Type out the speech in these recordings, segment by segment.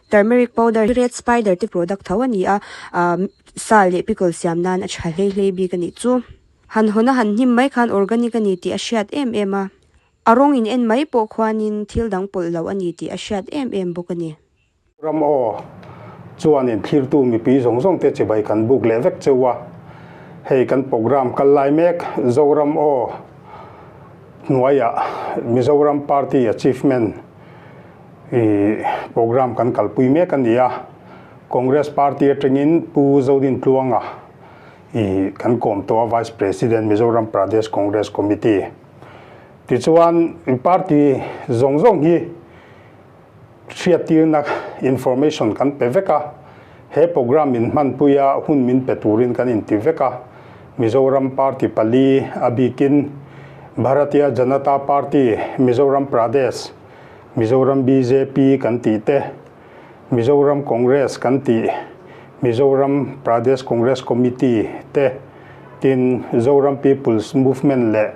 Turmeric powder hi red spider te product tho a ni a, ahh sa leh pickle siam nan a tha hlei hlei bik a nih chu. Han hawn a han hnim mai khan organic a ni tih a hriat em em a, a rawng in en mai pawh khuanin thil dang pawlh loh a ni tih a hriat em em bawk a ni. Ram aw chuan in thlirtu mipui zawng zawng te chibai kan buk leh vek cheu a, hei kan program kal lai mek Zoram aw hnuaiah Mizoram Party Achievement I program kan kalpui mek a ni a, Congress Party atangin Pu Zodintluanga i kan kawm tawh a, Vice President Mizoram Pradesh Congress Committee. Tichuan party zawng zawng hi hriattirna information kan pe vek a, he program min hmanpuia hun min pe turin kan inti vek a, Mizoram party pali a bikin Bharatiya Janata Party Mizoram Pradesh, Mizoram bjp kan tih te, Mizoram Congress kan tih, Mizoram Pradesh Congress Committee te, tin Zoram People's Movement leh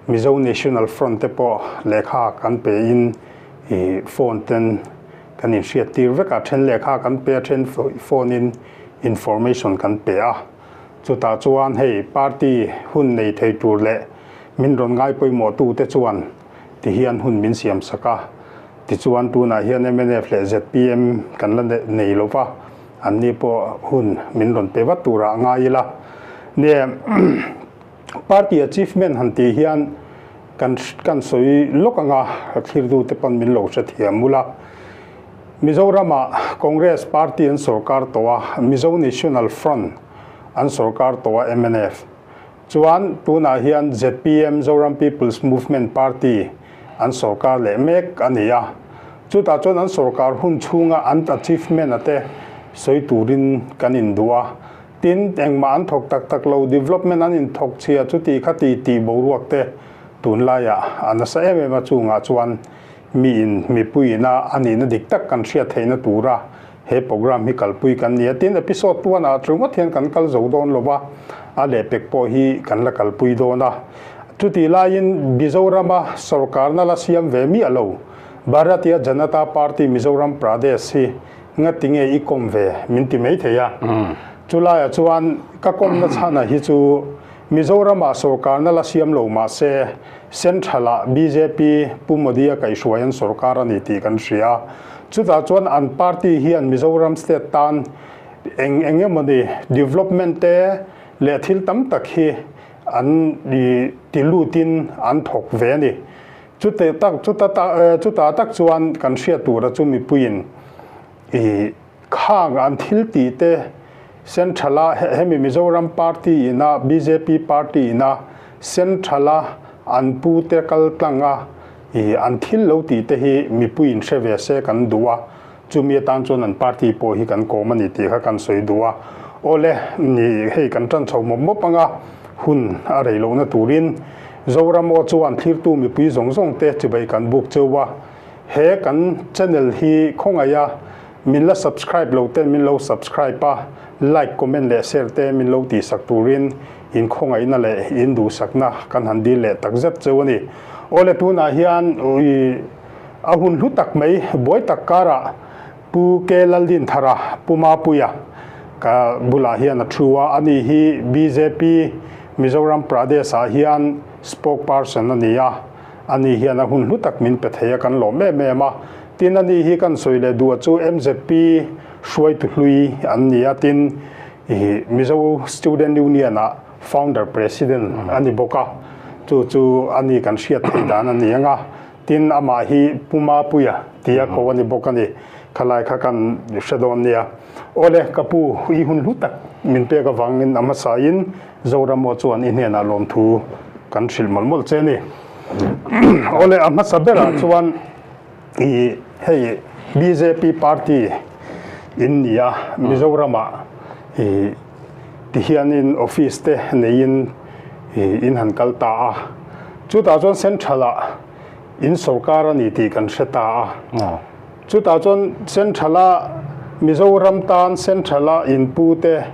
Mizo National Front te pawh lehkha kan pe in ih phone ten kan inhriat tir vek a, then lehkha kan pe a, then phone in information kan pe a. Chutah chuan hei party hun nei thei tur leh min rawn ngai pawimawh tu te chuan Ti hian hun min siam sak a, tichuan tunah hian mnf leh zpm kan la nei lo va, anni pawh hun min rawn pe vat turah a ngai ila. Nia, party achievement han tih hian kan kan sawi lawk anga thlirdute pawn min lo hrethiam mul a. Mizoramah Congress party an sorkar tawh a, Mizo National Front an sorkar tawh a mnf. Chuan tunah hian zpm, Zoram People's Movement Party, an sorkar leh mek a ni a. Chutah chuan an sorkar hun chhunga an achievement a te sawi turin kan induh a. Tin, engmah an thawk tak tak lo, development an inthawk chhia chuti kha ti tih boruak te tunlaiah a nasa em em a, chungah chuan miin mipuiin a a nihna dik tak kan hriat theihna tura He program hi kalpui kan ni a, tin episode tuanah ringawt hian kan kal zo dawn lo va, a lehpek pawh hi kan la kalpui dawn a. Chutih laiin Mizorama sorkarna la siam ve miah lo, Bharatiya Janata Party Mizoram Pradesh hi ngati nge i kawm ve min ti mai thei a. Chulaiah chuan ka kawmna chhana hi chu Mizoramah sorkarna la siam lo mah se Central-ah bjp Pu Modi-a kaihhruai an sorkar a ni tih kan hria. Chutah chuan an party hian Mizoram state tan eng eng emawni development te leh thil tam tak hi an ti lutin an thawk ve a ni. Chute tak chuta chutah tak chuan kan hriat tura chu mipuiin i khang an thil tih te Central a hemi Mizoram party ina bjp party ina Central a an pu te kal tlang a I an thil lo tih te hi mipui in hre ve se kan duh a, chumi atan chuan an party pawh hi kan kawm a ni tih kha kan sawi duh a. Awle, ni hei kan tan chho mawp mawp anga hun a rei lohna turin Zoram aw chuan thlirtu mipui zawng zawng te chibai kan buk cheu a, he kan channel hi khawngaih a min la subscribe lo ten min lo subscribe a, like, comment leh share te min lo tihsak turin in khawngaihna leh in duhsakna kan han dil leh takzet cheu a ni. Awle tunah hian ui a hun hlu tak mai buai tak karah Pu K Laldinthara Pu Mapuia ka bulah hian a thu a, ani hi bjp Mizoram Pradesh ah hian spokesperson a ni a, ani hian a hun hlu tak min pe thei a kan lawm em em a, tin ani hi kan sawi leh duh chu mzp hruaitu hlui an ni a, tin i Mizo Student Union ah Founder President a ni bawk a, chu chu a ni kan hriat theih dan a ni ang a, tin amah hi Pu Mapuia tia ko a ni bawk a ni, khalai kha kan hre dawn nia. Awle, ka pu, i hun hlu tak min pek avangin a hmasain Zoram aw chuan i hnenah lawmthu kan hrilh mawlh mawlh che a ni. Awle, a hmasa berah chuan i hei bjp party in ni a, Mizoramah i Tihianin office te neiin in han kal ta a, chutah chuan central ah in sorkar a ni tih kan hre ta a, chutah chuan central a Mizoram tan central a inpu te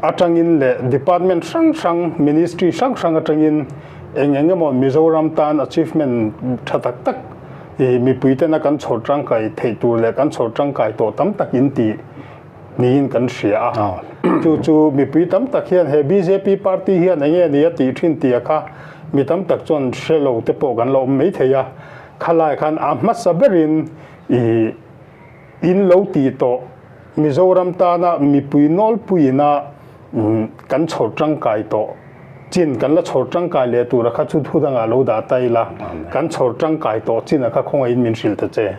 atangin leh department hrang hrang ministry hrang hrang atangin eng eng emaw Mizoram tan achievement tha tak tak I mipuitena kan chhawr tangkai theih tur leh kan chhawr tangkai tawh tam tak in tih niin kan hria a. Chu chu mipui tam tak hian he bjp party hian eng nge ni a tih thin tih a kha mi tam tak chuan hre lo te pawh kan la awm mai thei a. Khalai khan a hmasa berin i in lo tih tawh Mizoram tana mipui nawlpuiina kan chhawr tangkai tawh chin kan la chhawr tangkai leh tura kha chu thu dangah lo dah ta ila, kan chhawr tangkai tawh chin a kha khawngaihin min hrilh ta che.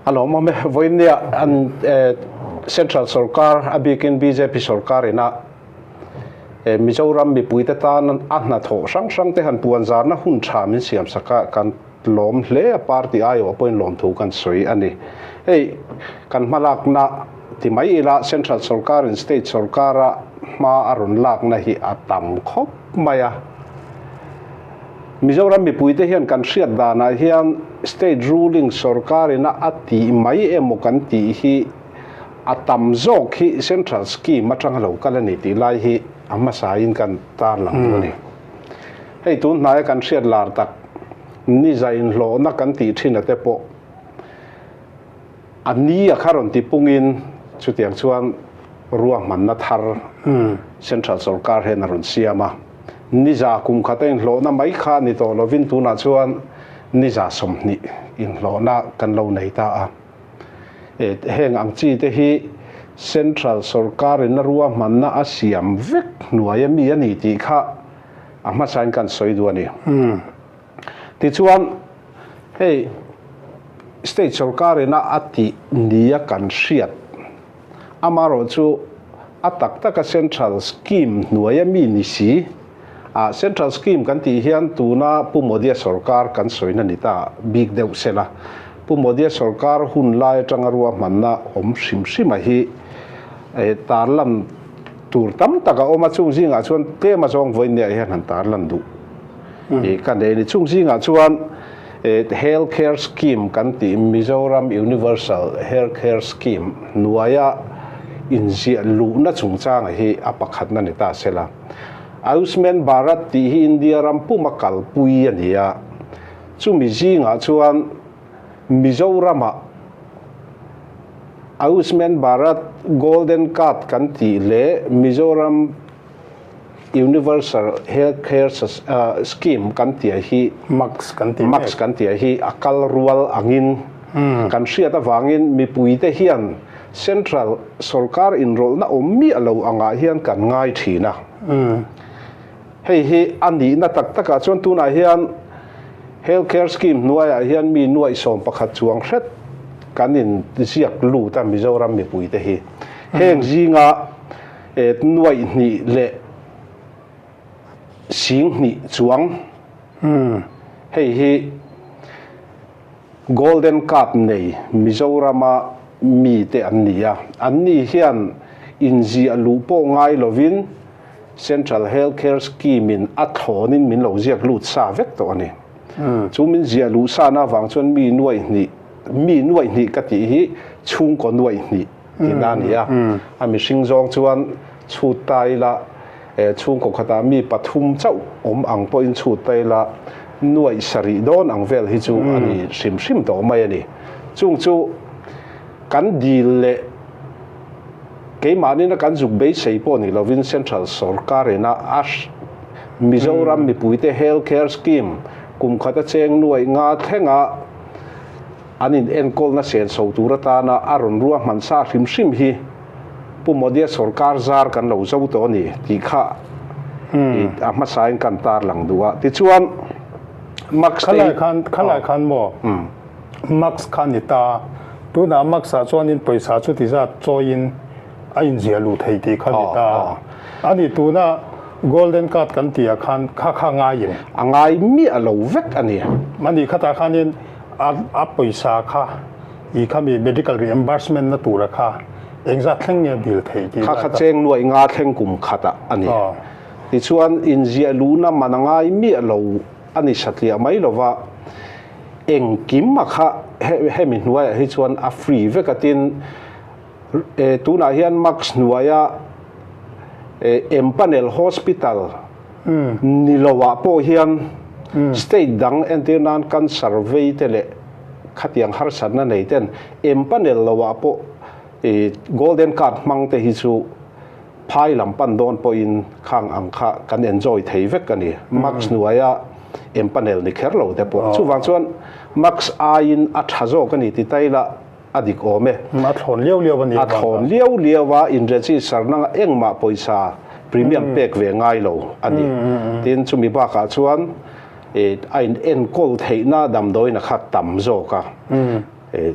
A lawmawm e, vawiinnia an Central sorkar a bikin bjp sorkar ina Mizoram mipuite tan a hnathawh hrang hrang te han puan zarna hun tha min siam sak a, kan lawm hle a, party aiawh pawhin lawmthu kan sawi a ni. Hei kan hmalakna ti mai ila Central sorkarin State sorkara hma a rawn lakna hi a tam khawp mai a. Mizoram mipuite hian kan hriat danah hian State ruling sorkarina a tih mai emaw kan tih hi a tam zawk hi Central scheme atanga lo kal a ni tih lai hi a hmasain kan tarlang duh a ni. Hei tun hnaia kan hriat lar tak niza inhlawhna kan tih thin a te pawh a ni a kha rawn ti pungin chutiang chuan ruahmanna thar Central sorkar hian a rawn siam a. Niza kum khata inhlawhna mai kha ni tawh lovin tunah chuan niza 20 inhlawhna kan lo nei ta a. Heng ang chi te hi Central sorkarin a ruahmanna a siam vek hnuai a mi a ni tih kha a hmasain kan sawi duh a ni. Tichuan, hei State sorkarina a tih nia kan hriat amarawh chu a tak taka Central scheme hnuaia mi ni si a, Central scheme kan tih hian tuna Pu Modi-a sorkar kan sawina ni ta bik deuh sela, Pu Modi-a sorkar hun lai atanga ruahmanna awm hrim hrima hi tarlan tur tam tak a awm a, chung zingah chuan tlem a zawng vawiin nia hian han tarlan duh ka nei a ni. Chung zingah chuan Health Care Scheme kan tih Mizoram Universal Health Care Scheme hnuaia inziah luhna chungchanga hi a pakhatna ni ta sela. Ayushman Bharat tih hi India ram puma kalpui a ni a, chumi zingah chuan Mizoramah Ayushman Bharat Golden Card kan tih leh Mizoram Universal Health Care Scheme kan tih hi MACS kan tih MACS kan tih hi a kal rual angin kan hriat avangin mipuite hian Central sorkar inrawlhna awm miah lo angah hian kan ngai thin a. Hei hi a nihna tak takah chuan tunah hian Health Care Scheme hnuaiah hian mi nuaih 11 chuang hret kan inziak lut a Mizoram mipuite hi. Heng zinga nuaih hnih leh 2000 chuang hei hi Golden Card nei Mizorama mite an ni a, an ni hian inziah luh pawh ngai lovin Central Health Care Scheme in a thlawnin min lo ziak lut sa vek tawh a ni. Chu min ziah luh sana avang chuan mi nuaih hnih, mi nuaih hnih ka tih hi chhungkaw nuaih hnih tihna a ni a, a mihring zawng chuan chhut ta ila chhungkaw khatah mi pathum chauh awm ang pawhin chhut ta ila nuaih sarih dawn ang vel hi chu a ni hrim hrim tawh mai a ni. Chung chu kan dil leh keimahni na kan zuk beisei pawh ni lovin Central sorkarina a Mizoram mipuite Health Care Scheme kum khata cheng nuaih nga thlenga An in enkawlna senso tur atana a rawn ruahman sa hrim hrim hi Pu Modi-a sorkar zar kan lo zo tawh a ni tih kha a hmasain kan tarlang duh a. Tichuan, Max te Khalai khan, khalai khan maw? Max kha ni ta. Tunah Max-ah chuanin pawisa chu ti zat chawiin a inziah luh thei tih kha ni ta. A ni, tuna Golden Card kan tihah khan kha kha ngaiin. A ngai miah lo vek a ni. A ni, khatah khanin A pawisa kha i khami medical reimbursement na tura kha engzat thleng nge dil theih tih Kha kha cheng nuaih nga thleng kum khatah a ni. Tichuan inziah luhna man a ngai miah lo a ni satliah mai lova, engkim a kha hemi hnuaiah hi chuan a free vek a tin tunah hian mask hnuaia Empanel Hospital ni loah pawh hian state dang entir nan cancer vei te leh. Khatiang harsatna nei ten empanel loah pawh i golden card hmang te hi chu phai lam pan dawn pawhin khang ang kha kan enjoy thei vek a ni. Max hnuaia empanel ni kher lo te pawh. Chuvang chuan Max aiin a tha zawk a ni ti ta ila a dik awm e. A thlawn liau liau a ni A thlawn liau liau a, in-register nanga engmah pawisa premium pek ve ngai lo a ni. Tin, chumi bakah chuan a in enkawl theihna damdawiin a khat tam zawk a.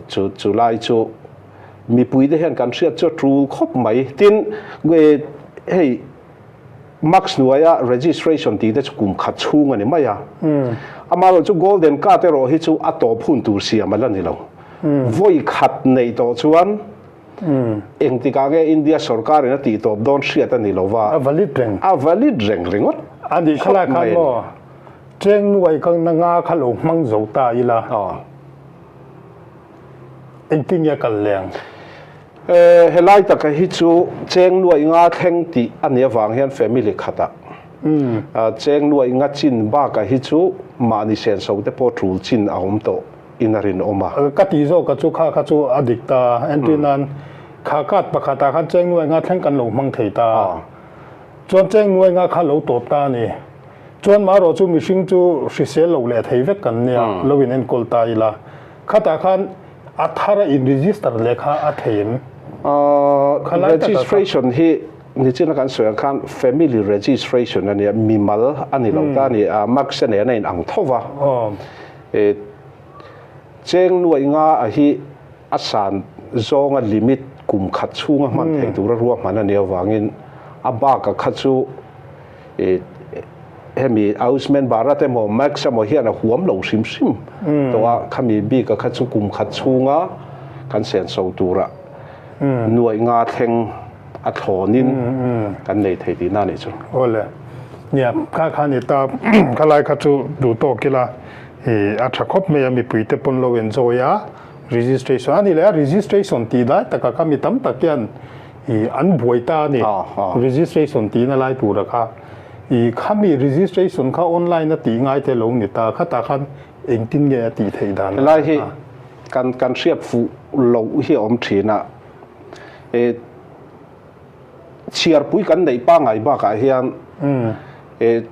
Chu chu lai chu mipui te hian kan hriat chu a tul khawp mai. Tin, hei Max hnuaia registration tih te chu kum khat chhung a ni mai a. Amaherawhchu chu Golden Card erawh hi chu a tawp hun tur siam a la ni lo. Vawi khat neih tawh chuan engtikah nge India sorkarin a tih tawp dawn hriat a ni lo va. A valid reng. A valid reng ringawt A nih khalai khan maw Cheng nuai kal na nga kha lo hmang zo ta ila. Engtin nge kal leng? Helai taka hi chu cheng nuaih nga thleng tih a nih avang hian family khatah cheng nuaih nga chin bakah hi chu mahni senso te pawh tul chin a awm tawh in a rinawm a. Ka tih zawk ka chu kha kha chu a dik ta. Entir nan kha card pakhatah khan cheng nuaih nga thleng kan lo hmang thei ta. Chuan cheng nuaih nga kha lo tawp ta a ni. Chuan marawh chu mihring chu hrisel lo leh thei vek kan nia, lo in enkawl ta ila. Khatah khan a thar a in register leh kha a thei em? Registration hi nichina kan sawi ang khan family registration a nia, mimal a ni lo ta a ni, max a nen a in ang tho va. Cheng nuaih nga a hi a san zawnga limit kum khat chhunga hman theih tura ruahman a nih avangin a baka kha chu hemi Ayushman Bharat emaw Max emaw hian a huam lo hrim hrim tawh a, khami bika kha chu kum khat chhunga kan senso tura nuaih nga thleng a thlawnin kan nei thei tihna a nih chu. Awle, nia kha kha ni ta, khalai kha chu duh tawk ila i a tha khawp mai a, mipui te pawn lo enjoy a, registration a ni leh a, registration tih lai takah kha mi tam tak hian i an buai ta a ni, registration tihna lai tura kha i khami registration kha online a tih ngai te lo ni ta, khatah khan engtin nge a tih theih dan Helai hi kan kan hriat fuh loh hi a awm thin a, e chhiarpui kan neih pangngai bakah hian e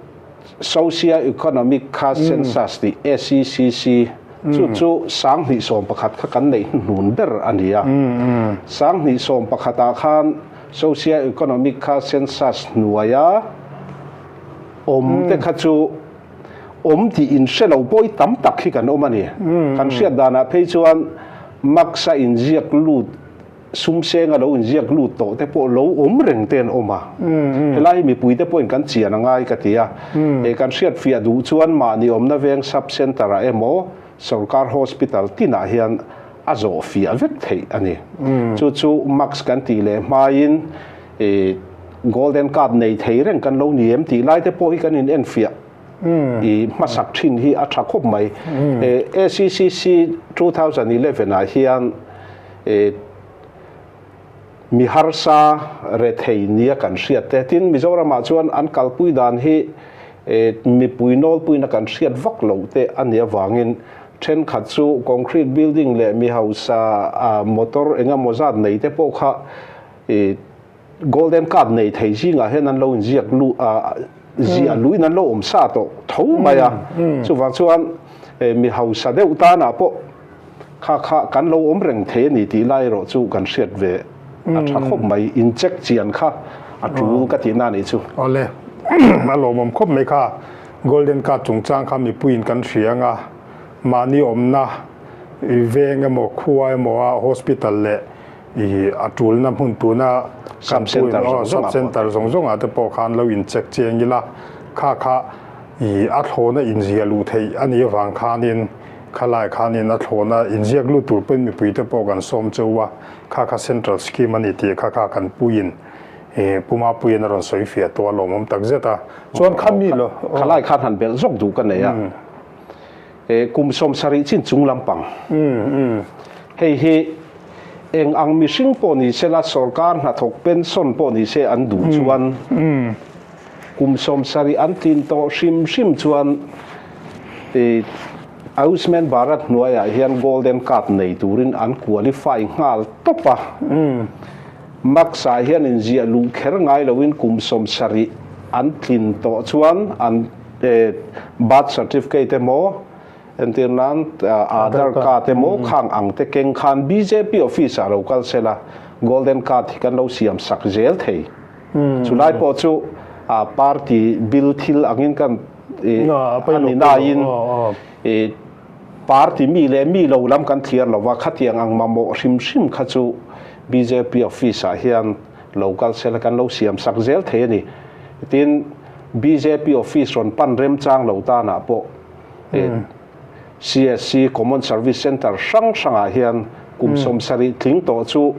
Socio Economic Caste Census tih SECC chu chu 2011 kha kan neih hnuhnun ber a ni a. 2011 ah khan Socio Economic Caste Census hnuaia awm te kha chu awm tih inhre lo pawh hi tam tak hi kan awm a ni. Kan hriat danah phei chuan Max-a inziak lut Sumseng a lo inziak lut tawh te pawh lo awm reng te an awm a. Helai hi mipui te pawhin kan chian a ngai ka ti a. He kan hriatfiah duh chuan mahni awmna veng sub centre ah emaw sorkar hospital tinah hian a zawh fiah vek theih a ni. Chu chu max kan tih leh hmain golden card nei thei reng kan lo ni em tih lai te pawh hi kan in enfiah i hmasak thin hi a tha khawp mai. ACCC 2011 ah hian Mi harsa rethei nia kan hriat te. Tin, Mizoramah chuan an kalpui dan hi mipui nawlpuina kan hriat vak loh te a nih avangin thenkhat chu concrete building leh mi hausa motor eng emaw zat nei te pawh kha Golden card nei thei zingah hian an lo inziak lu ziah luin an lo awm sa tawh tho mai a. Chuvang chuan mi hausa deuh tanah pawh kha kha kan lo awm reng thei a ni tih lai erawh chu kan hriat ve a tha khawp mai. In check chian kha a tul ka tihna a nih chu. Awle, a lawmawm khawp mai kha. Golden card chungchang kha mipuiin kan hria anga mahni awmna veng emaw khua emaw a hospital leh I a tulna hmun tuna Sub center zawng zawng ah center zawng zawng ah te pawh khan lo in check chiang ila kha kha i a thlawna inziah luh theih a nih avang khanin khalai khanin a thlawna inziak lut tur pawhin mipui te pawh kan sawm cheu a, kha kha central scheme a ni tih kha kha kan puiin i Pu Mapuiin a rawn sawi fiah tawh a lawmawm tak zet a, chuan khami lo Khalai khan han belh zawk duh ka nei a. Kum 70 chin chung lampang. Hei hi eng ang mihring pawh ni sela sorkar hnathawk pension pawh ni se an duh chuan kum 70 an tlin tawh hrim hrim chuan. Ayushman Bharat hnuaiah hian Golden Card nei turin an qualify nghal tawp a. Max-ah hian inziah luh kher ngai loin kum 70 an tlin tawh chuan an birth certificate emaw, entir nan Aadhaar card emaw khang ang te keng khan bjp office-ah lo kal se la, Golden Card hi kan lo siam sak zel thei. Chulai pawh chu party bil thil angin kan a ni nain party mi leh mi lo lam kan thliar lo va, khatiang ang mamawh hrim hrim kha chu bjp office-ah hian lo kal se la kan lo siam sak zel thei a ni. Tin, bjp office rawn pan remchang lo tanah pawh CSC, Common Service Centre, hrang hrangah hian kum 70 tling tawh chu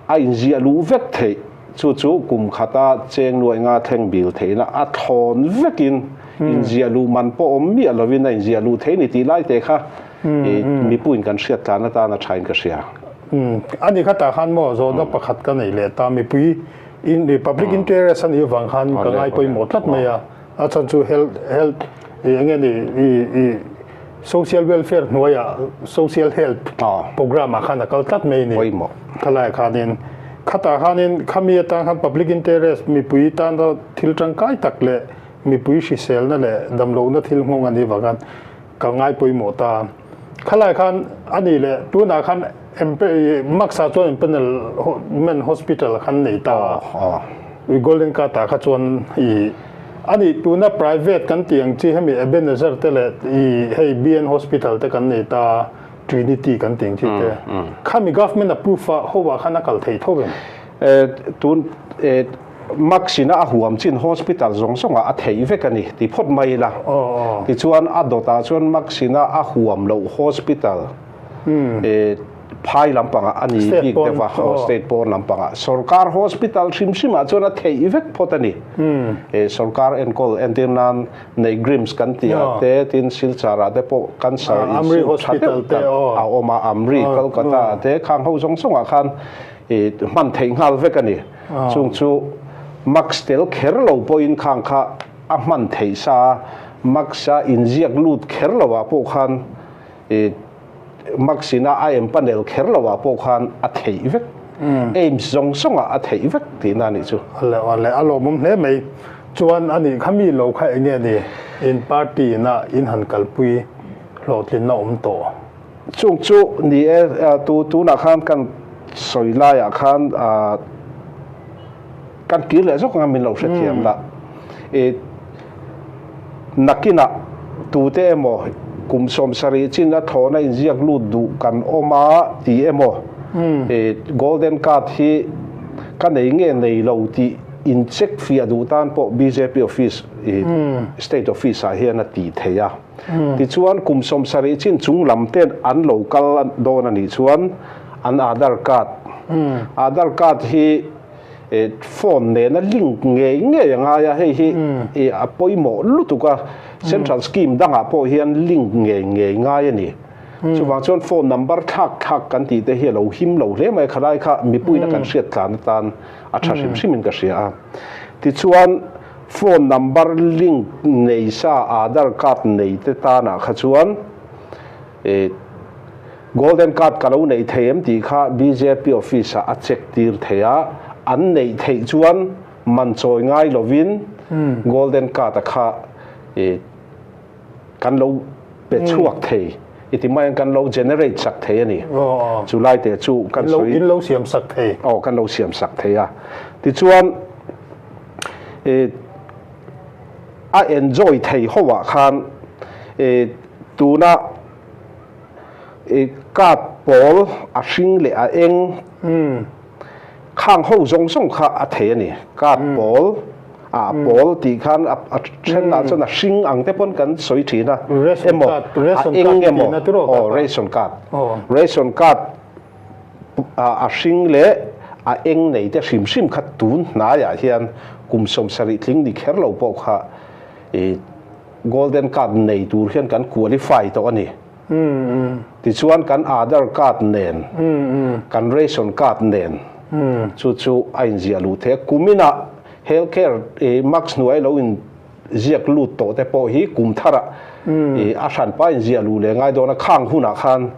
a inziah luh vek theih. Chu chu kum khata cheng nuai nga thleng bil theihna a thlawn vekin inziah luh man pawh awm miah lovin a inziah luh thei ni tih lai te kha mipuiin kan hriat tlan atan a thain ka hria. A ni khatah khan maw zawhna pakhat ka nei leh ta, mipui public interest a nih avang khan ka ngai pawimawh tlat mai a. A chhan chu health health i eng nge ni i i social welfare hnuaiah social health program ah khan a kal tlat mai a ni. Pawimawh. Khalaiah khanin khatah khanin khami atang khan public interest mipui tana thil tangkai tak leh mipui hriselna leh damlohna thil nghawng a nih vang khan ka ngai pawimawh ta. Khalaiah khan a nih leh tunah khan Max ah chuan empanelment hospital khan nei ta a. Golden Card ah kha chuan i a nih tuna private kan tih ang chi hemi Ebenezer te leh i hei BN Hospital te kan nei ta Trinity kan tih ang chi te khami government approve a ho ah khan a kal thei tho em? Tun Max ina a huam chin hospital zawng zawng ah a theih vek a ni ti phawt mai ila. Tichuan a dawt ah chuan Max ina a huam loh hospital Phai lampangah a ni bik deuh a, state pawn lampangah. Sorkar hospital hrim hrimah chuan a theih vek phawt a ni. Sorkar enkawl entir nan Neigrims kan tih ah te, tin Silchar ah te pawh cancer insum tha deuh tak a awm a, Amri, Kolkata ah te khang ho zawng zawngah khan hman theih nghal vek a ni. Chung chu mask tel kher lo pawhin khang kha a hman theih sa a, mask a inziak lut kher lo ah pawh khan I Maxina a empanel kher lo ah pawh khan a theih vek. AIIMS zawng zawng ah a theih vek tihna a nih chu. Ale ale a lawmawm hle mai. Chuan a nih kha mi lo kha eng nge ni in party in a in han kalpui hlawhtlinna awm tawh? Chung chu ni e, tu tunah khan kan sawi laiah khan kan kir leh zawk anga min lo hrethiam la. I nakinah tute emaw kum 70 chin a thlawna inziak lut duh kan awm a ti emaw i golden card hi ka nei nge nei lo tih in check fiah duh tan pawh bjp office i state office ah hian a tih theih a. Tichuan kum 70 chin chung lam ten an lo kal dawn a nih chuan an Aadhaar card Aadhaar card hi Phone nena link ngei ngei a ngai a, hei hi a pawimawh lutuk a, central scheme dangah pawh hian link ngei ngei ngai a ni. Chuvang chuan phone number thlak thlak kan tih te hi a lo him lo hle mai a, khalai kha mipuina kan hriat tlan atan a tha hrim hrimin ka hria a. Tichuan phone number link nei sa Aadhaar card nei te tanah kha chuan Golden card ka lo neih thei em tih kha bjp office ah a check tir thei a, an neih theih chuan man chawi ngai lovin golden card a kha kan lo pe chhuak thei i ti mai ang kan lo generate sak thei a ni. Chu lai te chu kan sawi. In lo siam sak thei. Aw kan lo siam sak thei a. Tichuan a enjoy thei ho ah khan tuna I card pawl a hring leh a eng khang ho zawng zawng kha a thei a ni. Card pawl a pawl tih khan a thenah chuan a hring ang te pawn kan sawi thin a emaw a eng emaw aw ration card ration card a hring leh a eng nei te hrim hrim kha tun hnaiah hian kum 70 tling ni kher lo pawh kha i Golden card nei tur hian kan qualify tawh a ni. Tichuan kan Aadhar card nen, kan ration card nen chu chu a inziah luh thei a. Kuminah health care max hnuai lo in ziak lut tawh te pawh hi kum tharah a hranpa inziah luh leh ngai dawn a, khang hunah khan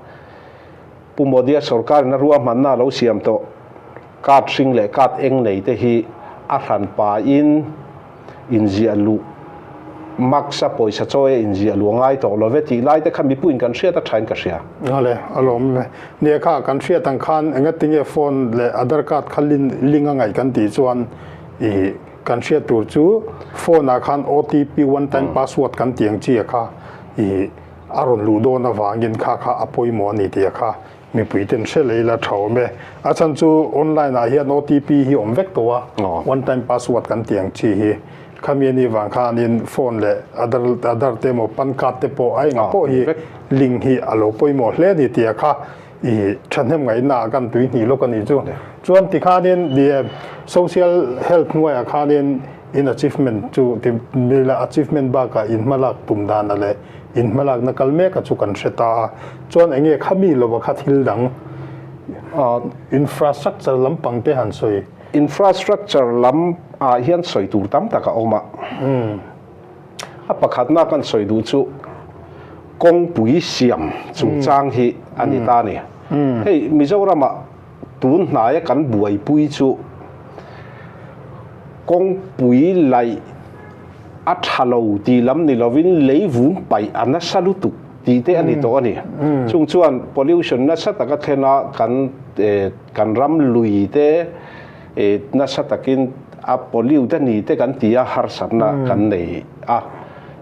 Pu Modi-a sorkarin a ruahmanna a lo siam tawh card hring leh card eng nei te hi a hranpain inziah luh max a pawisa chawi a inziah luh a ngai tawh lo ve tih lai te kha mipuiin kan hriat a thain ka hria. Ngale, a lawm ve. Nia kha kan hriat ang khan engatinge phone leh Aadhaar card kha link a ngaih kan tih chuan i kan hriat tur chu phone ah khan OTP one time password kan tih ang chi a kha i a rawn luh dawn avangin kha kha a pawimawh a ni tih a kha mipui ten hre leh ila tha awm e. A chhan chu online ah hian OTP hi awm vek tawh a, one time password kan tih ang chi hi khami a nih vang khanin phone leh Aadhaar Aadhaar te emaw pan card te pawh a engah pawh hi link hi a lo pawimawh hle a ni tih a kha i thahnem ngaihna ah kan tui hnih lawk a nih chu. Chuan tikhanin social health hnuaiah khanin in achievement chu ti mila achievement bakah in hmalak tum dana leh in hmalakna kal mek a chu kan hre ta a. Chuan eng nge khami lova kha thil dang infrastructure lampang te han sawi. Infrastructure lam ah hian sawi tur tam tak a awm a. A pakhatna kan sawi duh chu kawngpui siam chungchang hi a ni ta a ni. Hei Mizoramah tun hnaia kan buaipui chu kawngpui laih a tha lo tih lam ni lovin leivung paih a nasa lutuk tih te a ni tawh a ni. Chung chuan pollution nasa taka thlen a kan kan ram lui te nasa takin a pollute a ni te kan ti a, harsatna kan nei a.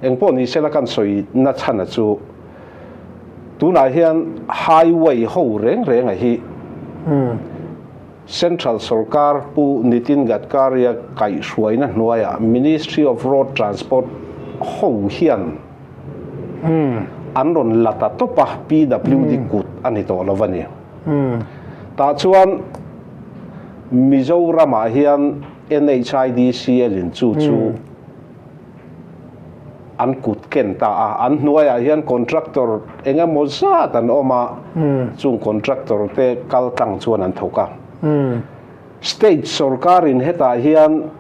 Engpawh ni sela kan sawi na chhana chu tunah hian highway ho reng renga hi Central sorkar Pu Nitin Gadkari-a kaihhruaina hnuaiah Ministry of Road Transport ho hian an rawn la ta tawp a, PWD kut a ni tawh lo a ni. Tah chuan Mizoramah hian NHIDCL in chu chu an kut ken ta a, an hnuaiah hian contractor eng emaw zat an awm a, chung contractor te kal tlang chuan an thawk a. State sorkarin hetah hian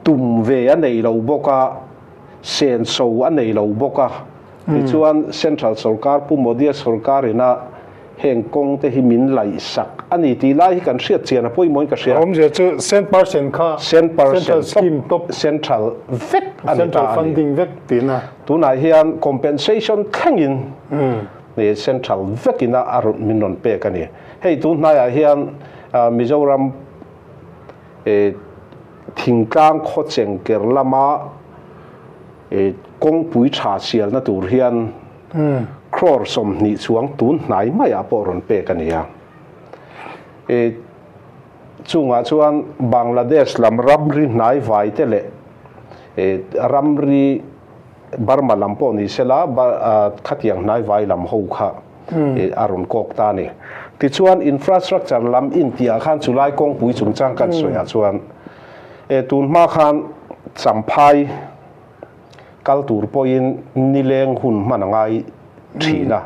tum ve a nei lo bawk a, senso a nei lo bawk a, tichuan Central sorkar Pu Modi-a sorkarin a Heng kawng te hi min laihsak a ni tih lai hi kan hriat chian a pawimawhin ka hria. A awmzia chu cent percent kha Cent percent central scheme top central vek a ni ta central a ni. funding vek tihna. Tunah hian compensation thlengin central vekin a rawn min rawn pek a ni. Hei tun hnaiah hian Mizoram thingtlang khawcheng ker lama kawngpui tha sialna tur hian Crore 20 chuang tun hnai maiah pawh rawn pek a ni a. E chungah chuan Bangladesh lam ramri hnai vai te leh e ramri Burma lam pawh ni sela khatiang hnai vai lam ho kha e a rawn kawk ta a ni. Tichuan infrastructure lam intiah khan chulai kawngpui chungchang kan sawiah chuan e tun hma khan Champhai Kal tur pawhin nileng hun hman a ngai thin a.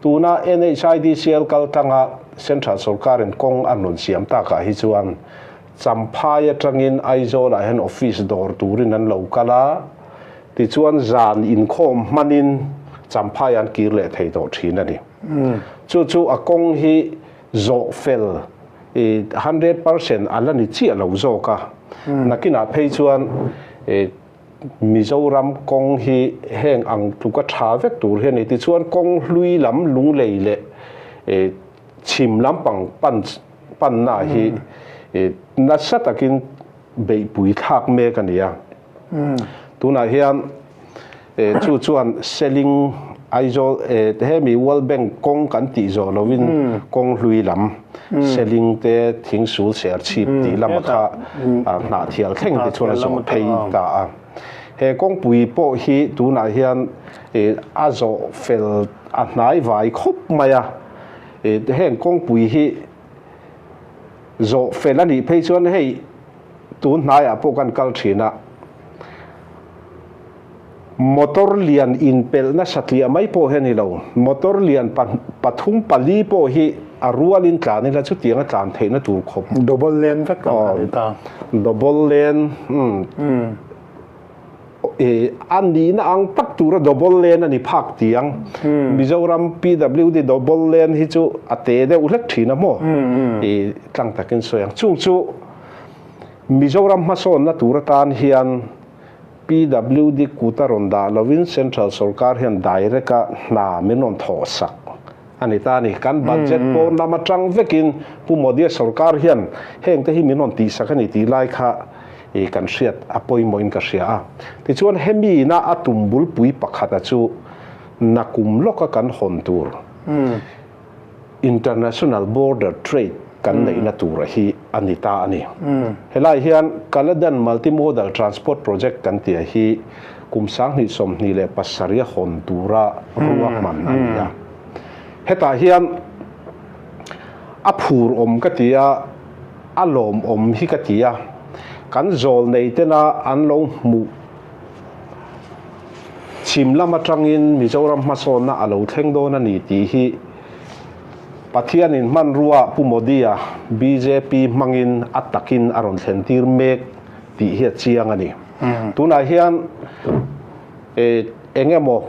Tuna NHIDCL kal tanga Central sorkarin kawng an rawn siam takah hi chuan Champhai atangin Aizawlah hian office dawr turin an lo kal a, tichuan zan inkhawm hmanin Champhai an kir leh thei tawh thin a ni. Chu chu a kawng hi zawh fel 100% a la ni chiah lo zawk a. Nakinah phei chuan Mizoram kawng hi heng ang tluka tha vek tur hi a ni. Tichuan kawng hlui lam lunglei leh chhim lampang pan panna hi nasa takin beihpui thlak mek a ni a. Tunah hian chu chuan Seling Aizawl hemi World Bank kawng kan tih zawh lovin kawng hlui lam Seling te thingsul ser chhip tih lama kha hnahthial thleng te chuan a zawh phei ta a. He kawngpui pawh hi tunah hian a zawh fel a hnai vai khawp mai a. Heng kawngpui hi zawh fel a nih phei chuan hei tun hnaiah pawh kan kal thin a. Motor lian inpelhna satliah mai pawh hi a ni lo. Motor lian pathum pali pawh hi a rualin tlan ila chutianga tlan theihna tur khawp. Double lane vek ang a ni ta. Double lane, umm. A nihna ang tak tura double lane a ni phak tiang. Mizoram PWD double lane hi chu a te deuh hlek thin a maw? I tlang takin sawi ang. Chung chu Mizoram hmasawnna tur atan hian PWD kut a rawn dah lovin Central sorkar hian direct a hna min rawn thawh sak a ni ta a ni. Kan budget pawn lam atang vekin Pu Modi-a sorkar hian heng te hi min rawn tihsak a ni tih lai kha i kan hriat a pawimawhin ka hria a. Tichuan hemi ina a tum bulpui pakhata chu nakum lawka kan hawn tur International Border Trade kan neihna tura hi a ni ta a ni. Helai hian Kaladan Multimodal Transport Project kan tih hi kum 2027 a hawn tura ruahman a ni a. Hetah hian a phur awm ka ti a, a lawmawm hi ka ti a, kan zawl nei tena an lo hmuh chhim lam atangin Mizoram hmasawnna a lo thleng dawn a ni tih hi Pathianin hmanrua Pu Modi-a bjp hmangin a takin a rawn thlen tir mek tih hi a chiang a ni. Tunah hian eng emaw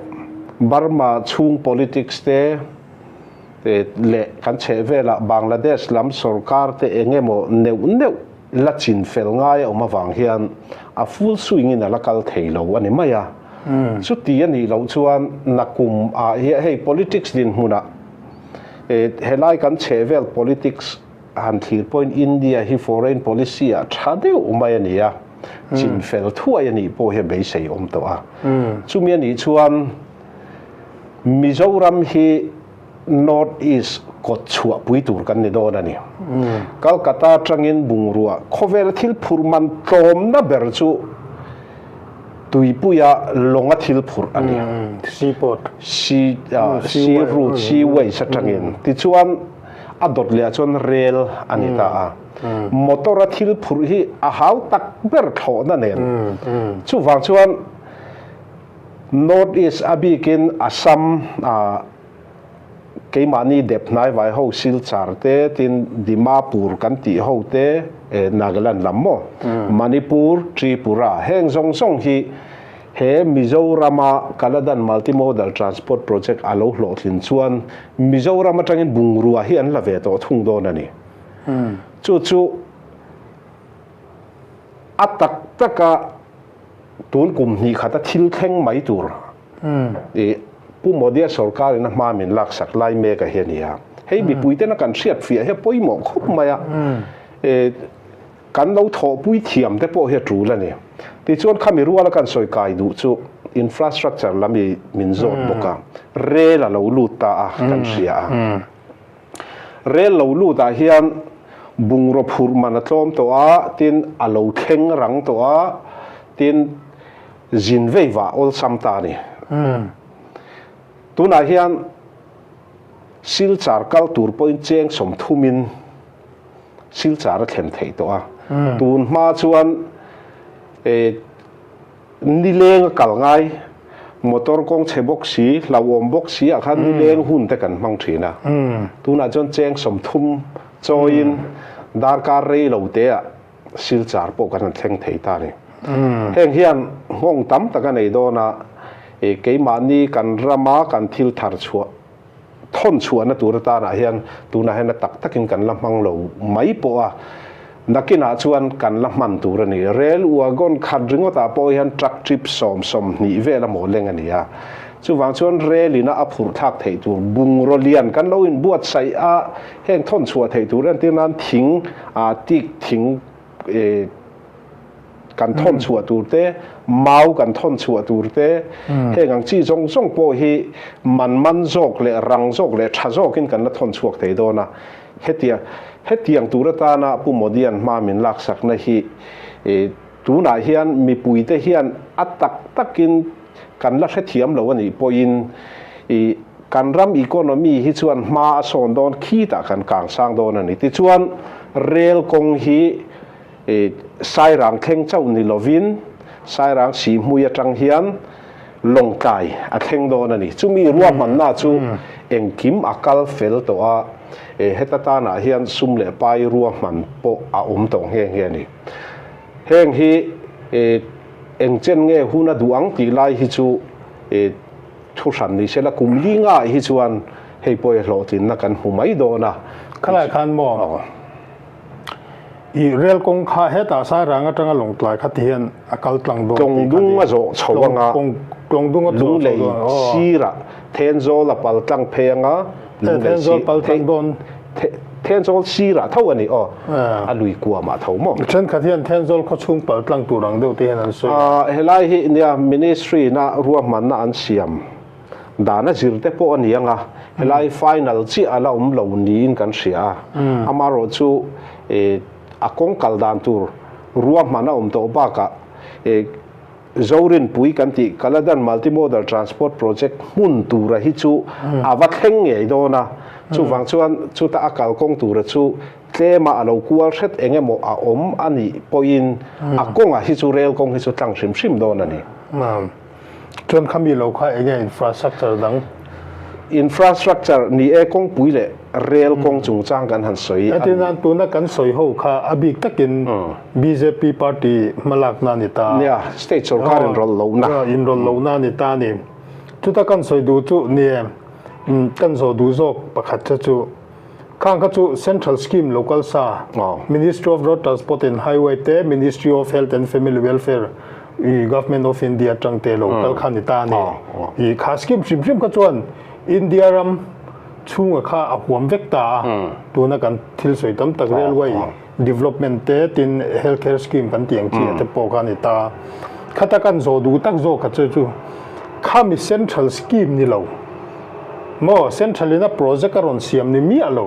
Burma chhung politics te, leh kan chhehvelah Bangladesh lam sorkar te eng emaw neuh neuh la chin fel ngai a awm avang hian a full swing in a la kal thei lo a ni mai a. Chuti a nih loh chuan nakum ah hian hei politics dinhmunah helai kan chhehvel politics han thlir pawhin India hi foreign policy ah tha deuh mai a ni a, chin fel thuai a nih pawh hi a beisei awm tawh a. Chumi a nih chuan Mizoram hi North East kawt chhuah pui tur kan ni dawn a ni. Calcutta atangin bungrua khawvela thil phurh man tlawmna ber chu tuipuia lawnga thil phurh a ni. Seaport. Sea, sea route, sea ways atangin. Tichuan a dawt leh ah chuan rail a ni ta a. Motor a thil phurh hi a hau tak ber thlawhna nen. Chuvang chuan North East a bikin Assam ah keimahni dep hnaivai ho Silchar te tin Dimapur kan tih ho te Nagaland lam maw Manipur, Tripura heng zawng zawng hi he Mizoram-a Kaladan Multimodal Transport Project a lo hlawhtlin chuan Mizoram atangin bungrua hi an la ve tawh thung dawn a ni. Chu chu a tak taka Tun kum hnih khata thil thleng mai tur i Pu Modi-a sorkarin a hma min laksak lai mek a hi a ni a. Hei mipuitena kan hriat fiah hi a pawimawh khawp mai a, kan lo thawhpui thiam te pawh hi a tul a ni. Tichuan khami ruala kan sawi kai duh chu infrastructure lam i min zawt bawk a, rel a lo lut ta a kan hria a. Rel lo lutah hian bungraw phurh man a tlawm tawh a, tin a lo thleng rang tawh a, tin zin vei vah awlsam ta a ni. Tunah hian Silchar kal tur pawhin cheng sawmthumin Silchar a thlen theih tawh a. Tun hma chuan Nileng a kal ngai, motor kawng chhe bawk si, hlauhawm bawk si ah khan nileng hun te kan hmang thin a. Tunah chuan cheng 30 chawiin darkar rei lo te ah Silchar pawh kan han thleng thei ta a ni. Heng hian nghawng tam tak a nei dawn a, keimahni kan rama kan thil thar chhuah thawn chhuahna tur atanah hian tunah hian a tak takin kan la hmang lo mai pawh a, nakinah chuan kan la hman tur a ni. Rel wagon khat ringawtah pawh hian truck trip 20 vel a maw leng a ni a, chuvang chuan rel ina a phurh thlak theih tur bungraw lian kan lo inbuatsaih a, heng thawn chhuah theih tur entir nan thing, teak thing, Kan thawn chhuah tur te, mau kan thawn chhuah tur te, heng ang chi zawng zawng pawh hi man man zawk leh rang zawk leh tha zawkin kan la thawn chhuak thei dawn a. Hetia hetiang tur atana Pu Modi-a'n hma min laksakna hi tunah hian mipuite hian a tak takin kan la hrethiam lo a nih pawhin kan ram economy hi chuan hma a sawn dawn khitah kan kang sang dawn a ni. Tichuan rel kawng hi Sairang thleng chauh ni lovin Sairang Sihmui atang hian Lawngtlai a thleng dawn a ni. Chumi ruahmanna chu engkim a kal fel tawh a, heta tanah hian sum leh pai ruahman pawh a awm tawh nghe nghe a ni. Heng hi. Eng chen nge hun a duh ang tih lai hi chu thu hran ni sela kum li nga ah hi chuan hei pawh hi hlawhtlinna kan hmu mai dawn a. Khalai khan maw i rel kawng kha hetah Sairang atanga Lawngtlai kha ti hian a kal tlang dawn tih kha ni. Tlawngdung a zawh chho anga Tlawngdung a zawh chho Lunglei dawn sirah Thenzawl a pal tlang phei anga Lunglei sir Thenzawl pal tlang dawn. Thenzawl sirah tho a ni aw, a lui kuamah tho maw? Thenkhat hian Thenzawl khawchhung pal tlang tur ang deuh te hian an sawi a. Helai hi nia Ministry na ruahmanna an siam dan a zir te pawh a ni ang a, helai final chiah a la awm lo niin kan hria a, amaherawh chu a kawng kal dan tur ruahman a awm tawh bakah Zorinpui kan tih Kaladan Multimodal Transport Project hmun tura hi chu a va thleng ngei dawn a, chuvang chuan chuta a kalkawng tura chu tlema a lo kual hret eng emaw a awm a nih pawhin a kawngah hi chu rel kawng hi chu tlang hrim hrim dawn a ni. Chuan khami lo kha enge infrastructure dang? Infrastructure ni e kawngpui leh rel kawng chungchang kan han sawi a ni. Hetiang nan tuna kan sawi ho kha a bik takin bjp party hmalakna a ni ta. Nia, state sorkar inrawlh lohna. Inrawlh lohna a ni ta a ni. Chuta kan sawi duh chu ni e, kan zawh duh zawk pakhat che chu khang kha chu central scheme local sa, Ministry of Road Transport and Highway te, Ministry of Health and Family Welfare i Government of India atang te lo kal kha a ni ta a ni. I kha scheme hrim hrim kha chuan India ram chhunga kha a huam vek ta a, tuna kan thil sawi tam tak railway development te tin health care scheme kan tih ang chi ah te pawh kha a ni ta. Khata kan zawh duh tak zawk kha chu chu khami central scheme ni lo maw central in a project a rawn siam ni miah lo.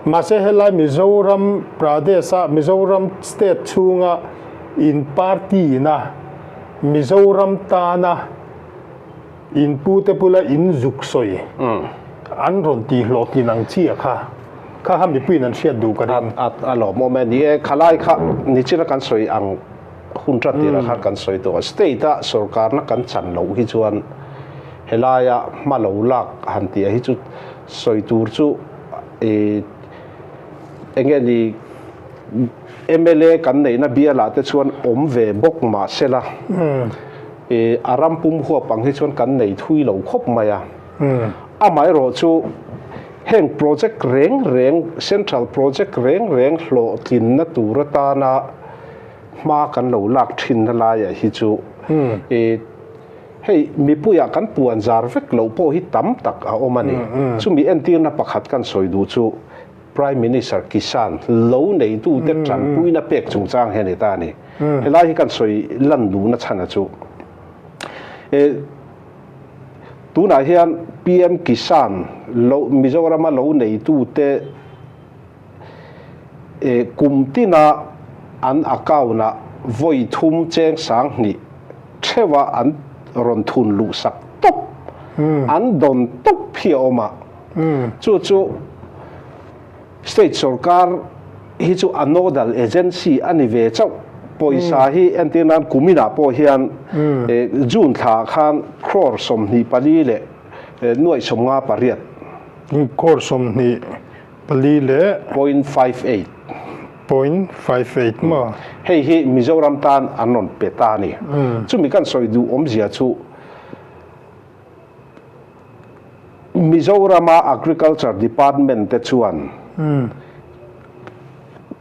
Mahse helai Mizoram Pradesh a Mizoram state chhunga in party ina Mizoram tana in pute bula in zuk sawi an rawn tih hlawhtlin ang chiah kha kha kha mipuiin an hriat duh ka ring. A lawmawm e. Ni e, khalai kha nichina kan sawi ang hun tat tirah khan kan sawi tawh a, state a sorkarna kan chan loh hi chuan helaia hma lo lak han tih ah hi chu sawi tur chu ih enge ni mla kan neihna bialah te chuan awm ve bawk mah sela ih a ram pum huap ang hi chuan kan nei thui lo khawp mai a. Amaherawh chu heng project reng reng central project reng reng hlawhtlinna tur atana hma kan lo lak thinna laiah hi chu ih Hei mipuiah kan puan zar vek loh pawh hi tam tak a awm a ni. Chumi entirna pakhat kan sawi duh chu Prime Minister Kisan lo neitute tanpuina pek chungchang hi a ni ta a ni. Helai hi kan sawi lan duhna chhana chu tunah hian PM Kisan lo Mizorama lo neitute Kum tina an account-ah vawi thum cheng 2000 theuha an rawn thun luh sak tawp, an dawn tawp hi a awm a. Chu chu state sorkar hi chu a nodal agency a ni ve chauh. Pawisa hi entir nan kuminah pawh hian June thlaah khan crore 24 leh nuaih 58. Crore 20 Pali leh. Point 58. 0.58 maw? Hei hi Mizoram tan an rawn pe ta a ni. Chumi kan sawi duh awmzia chu Mizorama Agriculture Department te chuan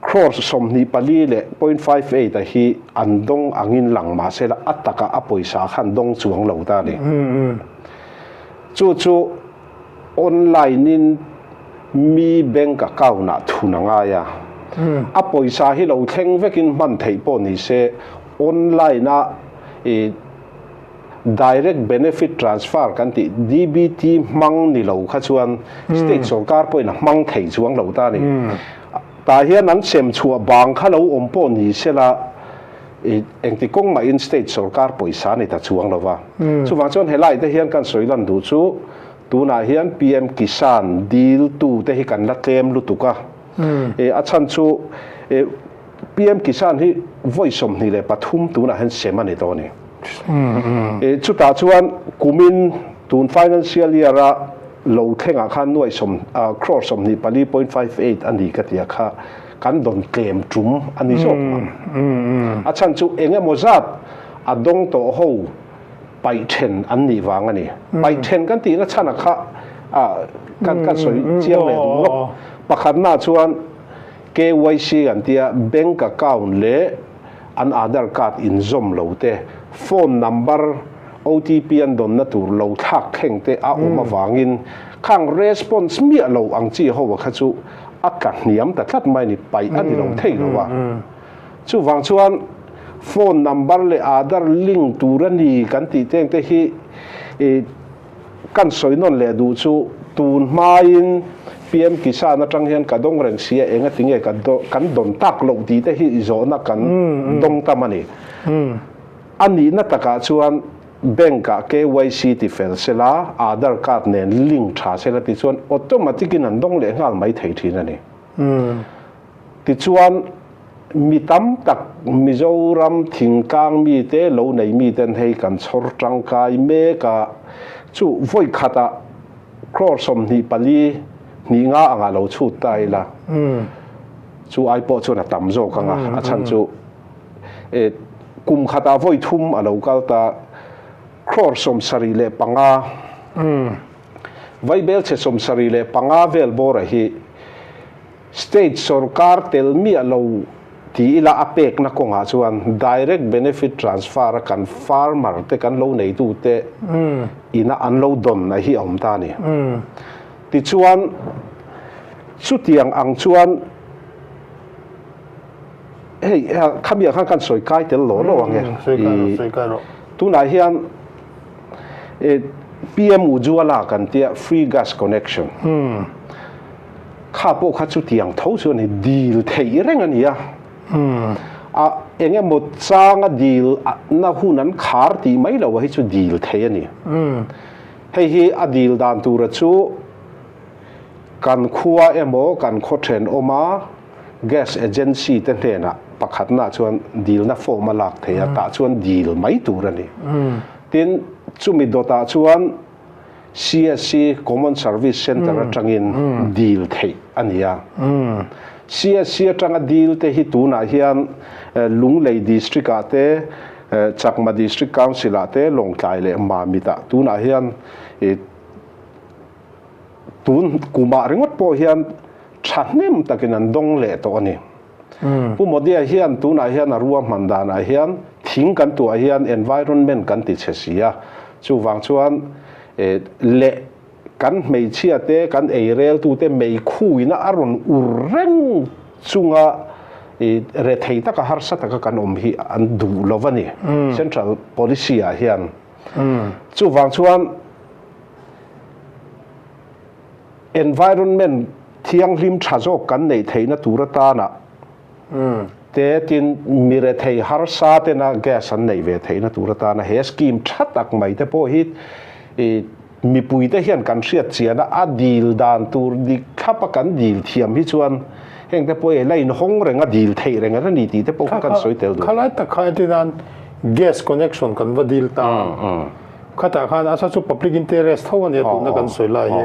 crores 24 leh 0.58 a hi an dawng angin lang mahsela a takah a pawisa khan dawng chuang lo ta a ni. Chu chu Online in mi bank account ah thun a ngai a, a pawisa hi lo thleng vekin hman theih pawh ni se online a i direct benefit transfer kan tih DBT hmang ni lo kha chuan state sorkar pawhin a hmang thei chuang lo ta a ni. Tah hian an sem chhuah bang kha lo awm pawh ni sela i engti kawng mahin state sorkar pawisa ni ta chuang lo va. Chuvang chuan helai te hian kan sawi lan duh chu tunah hian PM Kisan dil tu te hi kan la tlem lutuk a. I a chhan chu i PM Kisan hi vawi 23 tunah hian sem a ni tawh a ni. I chutah chuan kumin tun financial year a lo thlengah khan nuaih sawm crore 24.58 a ni ka ti a kha. Kan dawn tlem tum a ni zawk ang. A chhan chu eng emaw zat a dawng tawh ho paih then an nih vang a ni. Paih then kan tihna chhan a kha kan kan sawi chiang leh duh lawk. Pakhatna chuan KYC kan tia bank account leh an Aadhaar card inzawm lo te, phone number, OTP an dawnna tur lo thlak thleng te a awm avangin khang response miah lo ang chi ho kha chu a tla hniam ta tlat mai a ni, paih a ni lo thei lo a. Chuvang chuan phone number leh Aadhaar link tur a ni kan tih teng te hi Kan sawi nawn leh duh chu tun hmain PM Kisan atang hian ka dawng reng si a, enga tinge ka kan dawn tak loh tih te hi zawhna kan dawng tam a ni. A nihna takah chuan bank ah KYC ti fel sela, Aadhar card nen link tha sela tichuan automatic in an dawng leh nghal mai thei thin a ni. Tichuan, mi tam tak Mizoram thingtlang mite, lo nei miten hei kan chhawr tangkai mek a, chu vawi khatah crore 24 hnih nga angah lo chhut ta ila, chu ai pawh chuan a tam zawk ang a, a chhan chu kum khatah vawi thum a lo kal ta, crore 75, vaibelchhe 75 vel bawra hi. State sorkar tel miah lo ti ila a pekna kawngah chuan direct benefit transfer a kan farmer te kan lo neitu te ina an lo dawn a hi a awm ta a ni. Tichuan chutiang ang chuan hei khamiah khan kan sawi kai tel lo lo ang e. Tunah hian PM Ujjwala kan tia free gas connection. Kha pawh kha chutiang tho chu a ni, dil theih reng a ni a. A eng emaw changa dil na hun an khar tih mai lo a hi chu dil theih a ni. Hei hi a dil dan tura chu kan khua emaw kan khaw thenawma gas agency te hnenah pakhatna chuan dilna form a lak theih a, tah chuan dil mai tur a ni. Tin, chumi dawtah chuan CSC, Common Service Centre atangin dil theih a ni a. CSC atanga dil te hi tunah hian Lunglei District ah te, Chakma District Council ah te, Lawngtlai leh Mamit ah tunah hian tun kumah ringawt pawh hian thahnem takin an dawng leh tawh a ni. Pu Modi-a hian tunah hian a ruahman danah hian thing kan tuah hian environment kan ti chhe si a, chuvang chuan leh kan hmeichhia te kan eireltute meikhuina a rawn ur reng chunga rethei taka harsa taka kan awm hi an duh lo a ni central policy ah hian. Chuvang chuan Environment thianghlim tha zawk kan neih theihna tur atana te tin mi rethei harsa tena gas an neih ve theihna tur atana he scheme tha tak mai te pawh hi mipui te hian kan hriat chian a, a dil dan tur dik thlap a kan dil thiam hi chuan heng te pawh hi la inhawng reng a dil theih reng a ni tih te pawh kha kan sawi tel duh. Khalai tak kha entinan gas connection kan va dil ta a. Khatah khan a chu public interest tho a nia tuna kan sawi lai hi.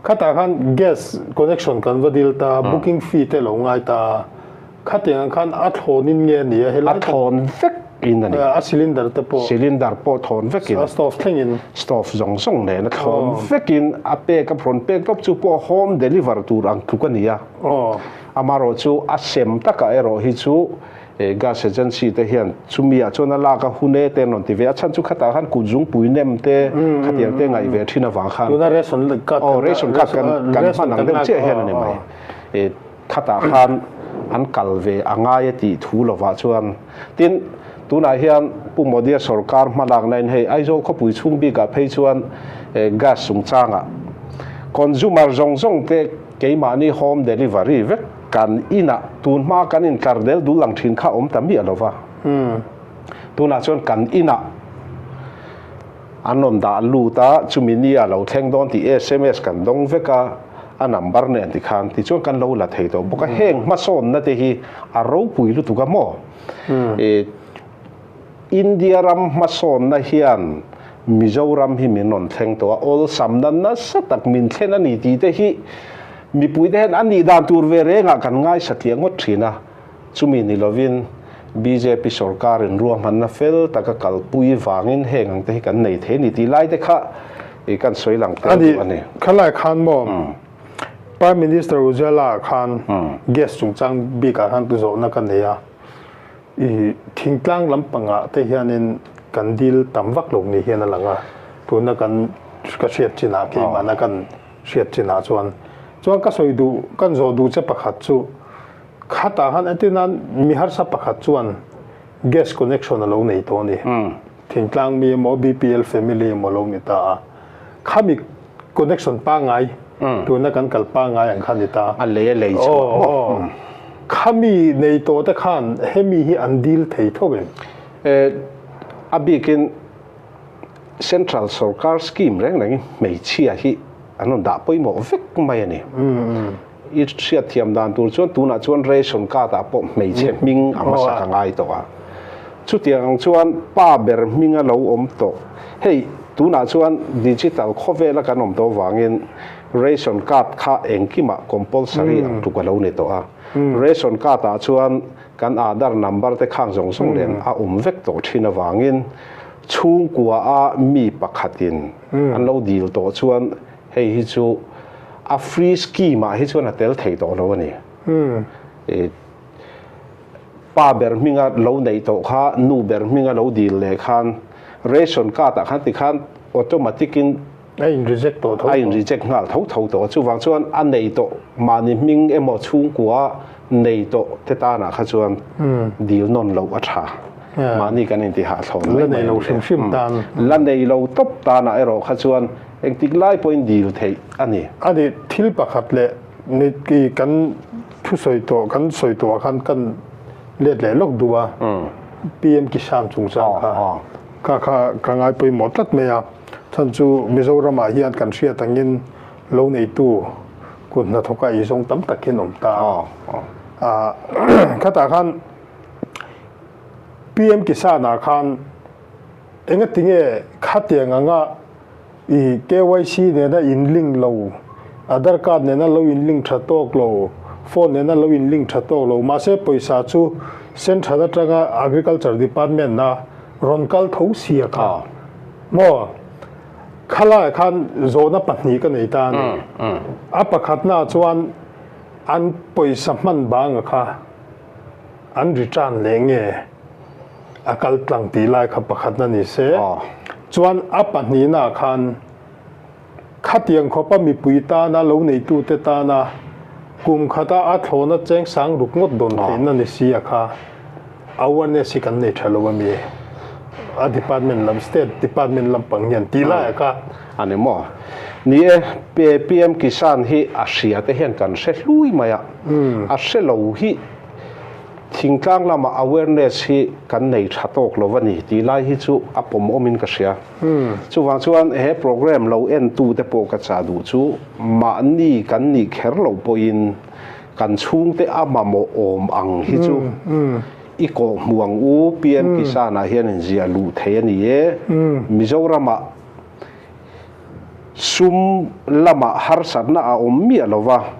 Khatah khan gas connection kan va dil ta, booking fee te lo ngai ta. Khatiang ang khan a thlawn in nge a ni a helai A thlawn vek in a ni. A cylinder te pawh. Cylinder pawh thawn vek in. A stove thleng in. Stove zawng zawng nen a thlawn vek in a pek a rawn pek tawp chu pawh home deliver tur ang tluk a ni a. Amaherawh chu a sem takah erawh hi chu Gas agency te hian chumi ah chuan a lak a hun e te an rawn ti ve a, chhan chu khatah khan kut zungpui nem te khatiang te ngaih ve thin avang khan Tuna ration card aw ration card kan kan hman ang deuh chiah hian a ni mai. Khatah khan an kal ve a ngai a tih thu lovah chuan tin tunah hian Pu Modi-a sorkar hmalakna in hei Aizawl khawpui chhung bikah phei chuan gas chungchangah consumer zawng zawng te keimahni home delivery vek Kan inah tun hma kan intlar del dul ang thin kha awm ta miah lo va. Tunah chuan kan inah an rawn dah lut a, chumi nia lo thleng dawn tih sms kan dawng vek a, a number nen tikhan tichuan kan lo la thei tawh bawk a. Heng hmasawnna te hi a ropui lutuk a maw? India ram hmasawnna hian Mizoram hi min rawn thleng tawh a, awlsamna nasa tak min thlen a ni tih te hi mipuite hian a nih dan tur ve rengah kan ngaisa tliah ngawt thin a, chumi ni lovin Bjp sorkarin ruahmanna fel taka kalpui vangin heng ang te hi kan nei thei a ni tih lai te kha i kan sawi lang tel duh a ni. Khalai khan maw Prime Minister Ujjala khan gas chungchang bikah khan zawhna ka nei a, i thingtlang lampangah te hianin kan dil tam vak lo ni hian a lang a, tuna kan ka hriat chinah keimahna kan hriat chinah chuan chuan ka sawi duh kan zawh duh che pakhat chu Khatah khan entir nan mi harsa pakhat chuan gas connection a lo nei tawh a ni. Thingtlang mi emaw BPL family emaw lo ni ta a. Khami connection pangngai tuna kan kal pangngai ang kha ni ta. A lei a lei chhuah maw? Khami nei tawh te khan hemi hi an deal thei tho em? A bikin Central sorkar scheme reng rengin hmeichhia hi an rawn dah pawimawh vek mai a ni. I hriatthiam dan tur chuan tunah chuan ration card ah pawh hmeichhe hming a hmasa ka ngai tawh a. Chutiang ang chuan pa ber hming a lo awm tawh. Hei tunah chuan digital khawvel a kan awm tawh vangin ration card kha engkimah compulsory ang tluk a lo ni tawh a. Ration card ah chuan kan Aadhaar number te khang zawng zawng nen a awm vek tawh thin avangin chhungkua a mi pakhatin an lo dil tawh chuan Hei hi chu a free scheme ah hi chuan a tel thei tawh lo a ni. Pa ber hminga lo neih tawh kha nu ber hminga lo dil leh khan ration card ah khan tikhan automatic in a in reject tawh tho a in reject nghal tho tho tawh a. Chuvang chuan a nei tawh mahni hming emaw chhungkua nei tawh te tanah kha chuan dil nawn loh a tha. Mahni kan intihah thlawn mai mai a ni. La nei lo hrim hrim tan. La nei lo tawp tanah erawh kha chuan Engtik lai pawhin dil theih a ni. A ni, thil pakhat leh ni i kan thusawi tawh, kan sawi tawhah khan kan let leh lawk duh a, PM Kisan chungchang kha, kha kha ka ngai pawimawh tlat mai a, chhan chu Mizoramah hian kan hriat angin lo neitu kut hnathawka eizawng tam tak hian awm ta a, khatah khan PM Kisan-ah khan Engatinge khatiang anga i KYC nena in link lo, Aadhar card nena lo in link tha tawk lo, phone nena lo in link tha tawk lo, mahse pawisa chu central atanga agriculture department a rawn kal tho sia kha maw? Khalaiah khan zawhna pahnih ka nei ta a ni. A pakhatnaah chuan an pawisa hman banga kha an return leh nge? A kal tlang tih lai kha pakhatna ni se. Chuan a pahnihnaah khan khatiang khawpa mipui tana lo neitute tana kum khata a thlawna cheng sang ruk ngawt dawn theihna ni si a kha awareness hi kan nei tha lo a mi? A department lam, state department lampang hian tih laiah kha. A ni maw? Ni e, PM Kisan hi a hria te hian kan hre hlui mai a, a hre lo hi Thingtlang lamah awareness hi kan nei tha tawk lo a ni tih lai hi chu a pawm awmin ka hria. Chuvang chuan he program lo entute pawh ka chah duh chu mahni kan nih kher loh pawhin kan chhungte a mamawh awm ang hi chu i kawh hmu ang u, PM Kisan-ah hian inziah luh thei a ni e. Mizoramah Sum lamah harsatna a awm miah lo va,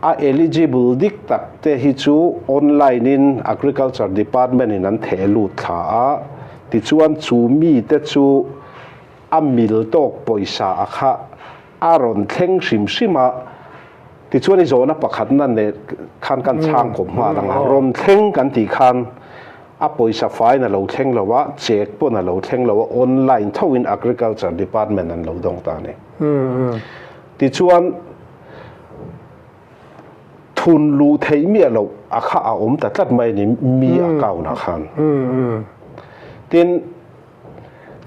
a eligible dik tak te hi chu online in Agriculture Department in an theh lut thla a, tichuan chu mite chu a mil tawk pawisa a kha a rawn thleng hrim hrim a, tichuan i zawhna pakhatna nen khan kan chhang kawp nghal ang a, rawn thleng kan tih khan A pawisa faiin a lo thleng lo a, check pawn a lo thleng lo a, online thoin Agriculture Department an lo dawng ta a ni. Tichuan, thun luh theih miah loh a kha a awm ta tlat mai a ni, mi account ah khan. Tin,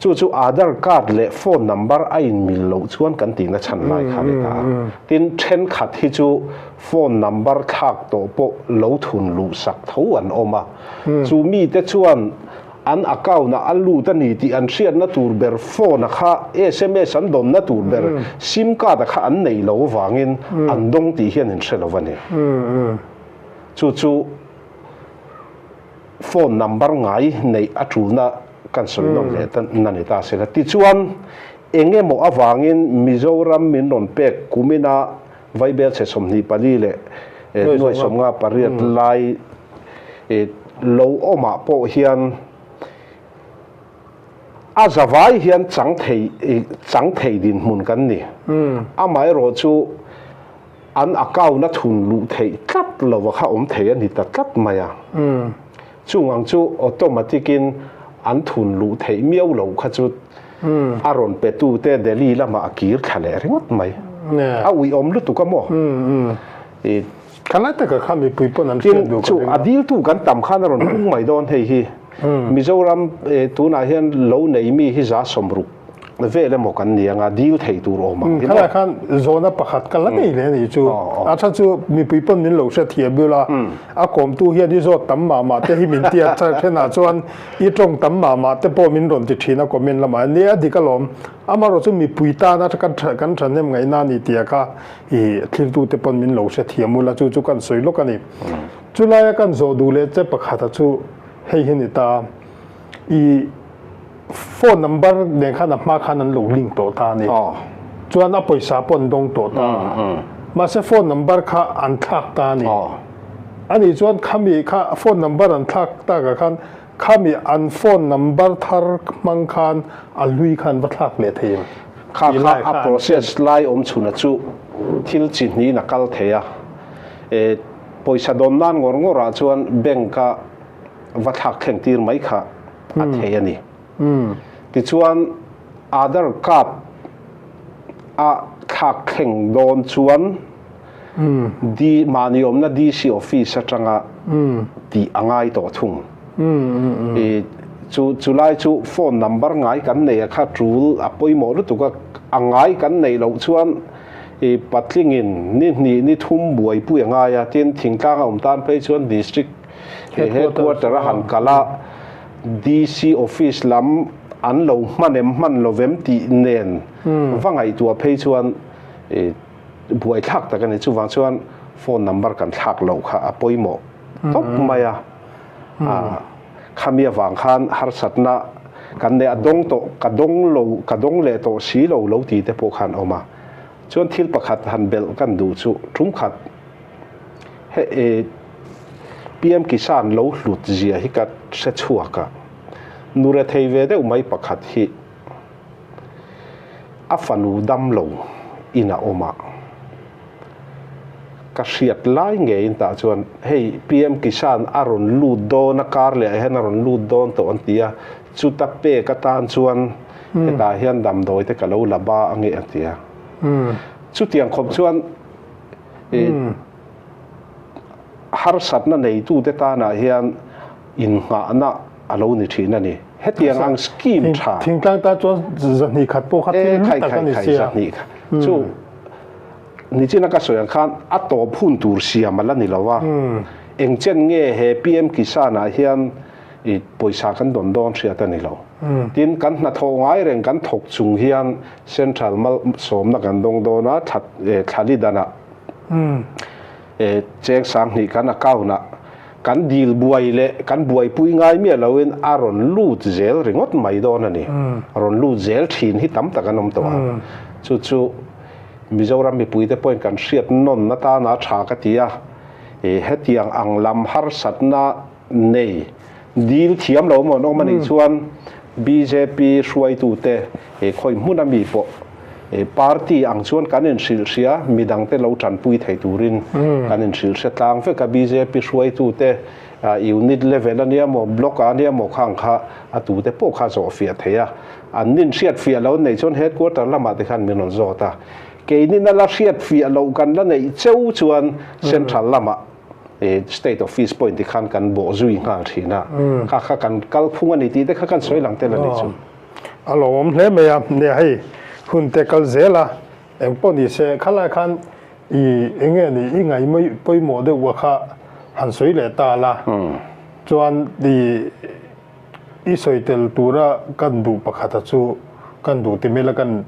Chu chu Aadhar card leh phone number a inmil loh chuan kan tihna chhan lai kha a ni ta a. Tin, thenkhat hi chu phone number thlak tawh pawh lo thun luh sak tho an awm a. Chu mite chuan an account ah a lut a ni tih an hriatna tur ber phone a kha sms an dawnna tur ber sim card a kha an nei lo avangin an dawng tih hian in hre lo a ni. Chu chu. Phone number ngai neih a tulna kan sawi nawn leh ta na ni ta sela. Tichuan, eng emaw avangin Mizoram min rawn pek kumina Vaibelchhe 24 leh 58 lai lo awmah pawh hian a zavai hian chang thei chang thei dinhmun kan ni. Amaherawh chu an account a thun luh theih tlat lova kha awm thei a ni ta tlat mai a. Chung ang chu automatic in an thun luh theih miau loh kha chu a rawn pe tu te Delhi lamah a kir thla leh ringawt mai. A uiawm lutuk a maw? Khalai taka kha mipui pawn an hriat duh ka ring a. Chu a diltu kan tam khan a rawn pung mai dawn hei hi. Mizoram tunah hian lo nei mi hi 160 vel emaw kan ni anga dil thei tur awm ang hi maw. Khalai khan zawhna pakhat ka la nei leh a nih chu. A tha chu mipui pawn min lo hre thiam bil a, a kawmtu hian i zawt tam mah mah te hi min ti a, thenah chuan i tawng tam mah mah te pawh min rawn ti thin a comment lamah hian. Nia a dik alawm, amaherawh chu mipui tana kan thahnem ngaihna a ni tia kha I thiltute pawn min lo hre thiam ula chu chu kan sawi lawk a ni. Chulaia kan zawh duh leh che pakhata chu hei hi ni ta, i phone number nen khan a hma khan an lo link tawh ta a ni. Chuan a pawisa pawh an dawng tawh ta a. Mahse phone number kha an thlak ta a ni. Anih chuan khami kha phone number an thlak takah khan Khami an phone number thar hmang khan a hlui khan va thlak leh thei em? Kha kha a process lai awm chhuna chu thil chi hniin a kal thei a, e pawisa dawn nan ngawr ngawr ah chuan bank a va thlak thleng tir mai kha a thei a ni. Tichuan Aadhar card a thlak thleng dawn chuan D, mahni awmna DC office atanga tih a ngai tawh thung. I chu chulai chu phone number ngai kan nei a kha tul a pawimawh lutuk a, a ngai kan neih loh chuan i patlingin ni hnih ni thum buaipui a ngai a, tin thingtlang a awm tan phei chuan district headquarter a han kal a, DC office lam an lo hman em hman lovem tih nen va ngaihtuah phei chuan i Buaithlak tak a ni. Chuvang chuan phone number kan thlak loh kha a pawimawh tawp mai a. Khami avang khan harsatna kan nei a dawng tawh, ka dawng lo, ka dawng leh tawh si lo lo ti te pawh khan awm a. Chuan thil pakhat han belh kan duh chu tum khat he e PM Kisan lo hlut zia hi ka hre chhuak a. Nure thei ve deuh mai pakhat hi. A fanu dam lo in a awm a, ka hriat lai ngeiin tah chuan hei PM Kisan a rawn lut dawn a, kar leh ah hian a rawn lut dawn tawh an ti a, chuta pek atan chuan hetah hian damdawi te ka lo la ba ange a ti a. Chutiang khawp chuan harsatna neitute tanah hian innghahna a lo ni thin a ni. Hetiang ang scheme tha. Thingtlang tan chuan zahnih khat pawh kha thil hlu tak a ni sia. Zahnih khat chu nichina ka sawi ang khan a tawp hun tur siam a la ni lo a. Eng chen nge he PM Kisan ah hian i pawisa kan dawn dawn hriat a ni lo. Tin, kan hnathawh ngai reng kan thawk chung hian Central malsawmna kan dawng dawn a, thlali danah Cheng 2000 kan account ah kan dil buai leh kan buaipui ngai miah loin a rawn lut zel ringawt mai dawn a ni. Rawn lut zel thin hi tam tak an awm tawh a. Chu chu Mizoram mipuite pawhin kan hriat nawn atana tha ka ti a. Hetiang ang lam harsatna nei dil thiam lo maw an awm a nih chuan bjp hruaitute khawi hmun a mi pawh party ang chuan kan inhrilh hria midangte lo tanpui thei turin kan inhrilh hria tlang vek a bjp hruaitute unit level a nia maw block ah a nia maw khang kha a tute pawh kha zawh fiah thei a an nin hriat fiah lo an neih chuan headquarter lamah te khan min rawn zawt a keinin a la hriat fiah loh kan la neih cheu chuan central lamah State office point ti khan kan bawh zui nghal thin a, kha kha kan kal phung a ni tih te kha kan sawi lang tel a ni chu. A lawmawm hle mai a, nia hei hun te kal zel a, eng pawh ni se khalai khan i eng nge ni i ngaih mai pawimawh deuh a kha han sawi leh ta la, chuan i i sawi tel tura kan duh pakhat a chu kan duh ti mai la kan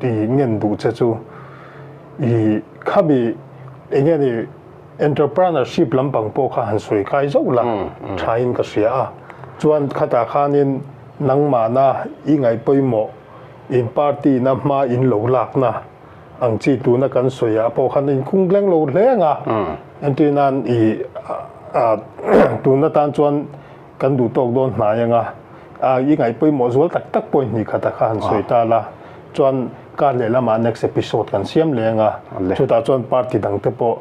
i ngen duh che chu i khami eng nge ni Entrepreneurship lampang pawh kha han sawi kai zauh la thain ka hria a, chuan khatah khanin nangmahna i ngaih pawimawh in party na hma in lo lakna ang chi tuna kan sawi ah pawh khan in khung leng lo hleng a, entir nan i Tun atan chuan kan duh tawk dawn hnai anga i ngaih pawimawh zual tak tak point hnih khat a kha han sawi ta la. Chuan kar leh lamah next episode kan siam leh anga chutah chuan party dang te pawh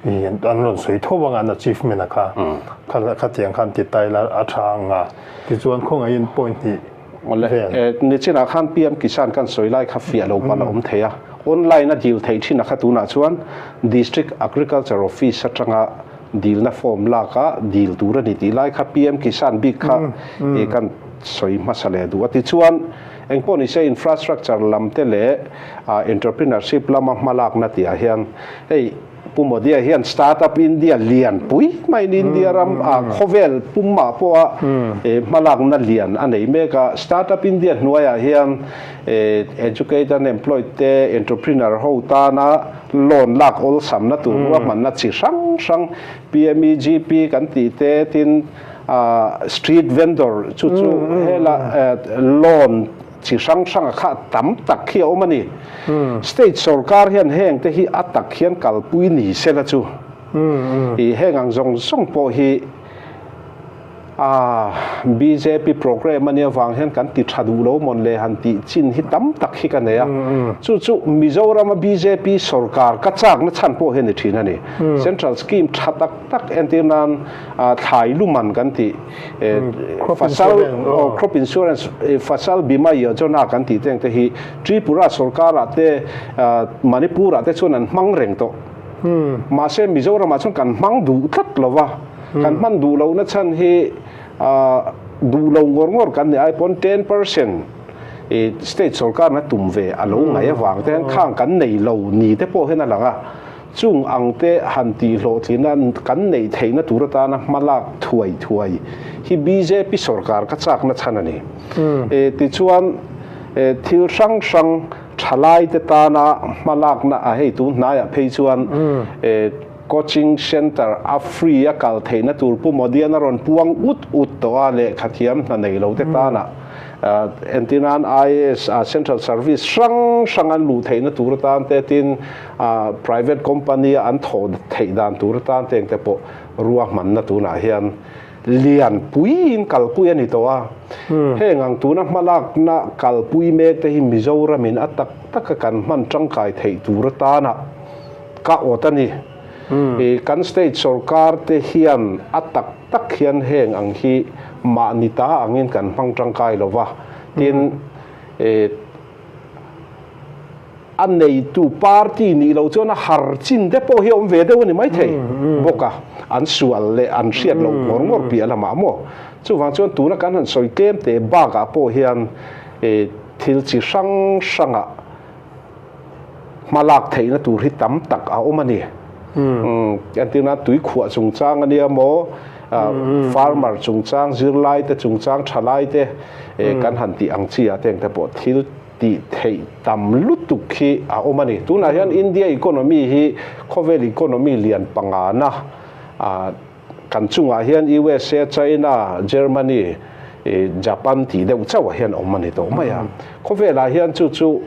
an rawn sawi tho anga an achievement a kha khatiang khan ti ta ila a tha anga tichuan khawngaihin point hnih Awle, nichinah khan PM Kisan kan sawi lai kha fiah lo palh a awm thei a, online a dil theih thin a kha tunah chuan District Agriculture Office atanga dilna form lak a dil tur a ni tih lai kha PM Kisan bik kha kan sawi hmasa leh duh a. Tichuan, engpawh nise infrastructure lam te leh entrepreneurship lama hmalakna tihah hian hei, Pu Modi-a hian Startup India lian pui maiin India ram ah khawvel pumah pawha hmalakna lian a nei mek a. Startup India hnuaiah hian educate unemployed te, entrepreneur ho tana loan lak awlsamna tur ruahmanna chi hrang hrang PMEGP kan tih te tin street vendor chu chu hela loan Chi hrang hranga kha tam tak hi a awm a ni. State sorkar hian heng te hi a tak hian kalpui ni sela chu i heng ang zawng zawng pawh hi a bjp program a nia vang hian kan ti tha duh lo mawn le han tih chin hi tam tak hi ka nei a. Chu chu Mizoram a bjp sorkar ka chakna chhan pawh hi a ni thin a ni. Central scheme tha tak tak entir nan thlai luman kan tih Fasal Crop Insurance Fasal Bima Yojana kan tih teng te hi Tripura sorkarah te Manipurah te chuan an hmang reng tawh. Mahse Mizoramah chuan kan hmang duh tlat lo va, kan hman duh lohna chhan hi duh lo ngawr ngawr kan ni ai pawn 10% state sorkarna tum ve a lo ngaih avang te hian khang kan nei lo ni te pawh hian a lang a. Chung ang te han tih hlawhtlina kan neih theihna tur atana hmalak thuai thuai hi bjp sorkar ka chakna chhan a ni. Tichuan, thil hrang hrang thalai te tana hmalakna a hei tun hnaiah phei chuan coaching centre a free a kal theihna tur Pu Modi-a'n a rawn puang ut ut tawh a, lehkhathiam hna nei lo te tana entirnan IAS Central Service hrang hrang an luh theihna tur atan te tin Private company a an thawh theih dan tur atan te engte pawh ruahmanna tunah hian lian puiin kalpui a ni tawh a. Heng ang tuna hmalakna kalpui mek te hi Mizoramin a tak taka kan hman tangkai theih tur atana ka awt a ni. Kan state sorkar te hian a tak tak hian heng ang hi mahni ta angin kan hmang tangkai lo va, tin A neitu party nih loh chuan a har chin te pawh hi a awm ve deuh a ni maithei bawk a, an sual leh an hriat loh ngawr ngawr piah lamah maw. Chuvang chuan tuna kan han sawi tlem teh bakah pawh hian thil chi hrang hrangah hmalak theihna tur hi tam tak a awm a ni. Entirna tuikhuah chungchang a nia maw, farmer chungchang, zirlaite chungchang, thalaite kan han tih ang chi ah te engte pawh thil tih theih tam lutuk hi a awm a ni. Tunah hian India economy hi khawvel economy lian pangana kan chungah hian USA, China, Germany, Japan tih deuh chauh ah hian awm a ni tawh mai a. Khawvelah hian chu chu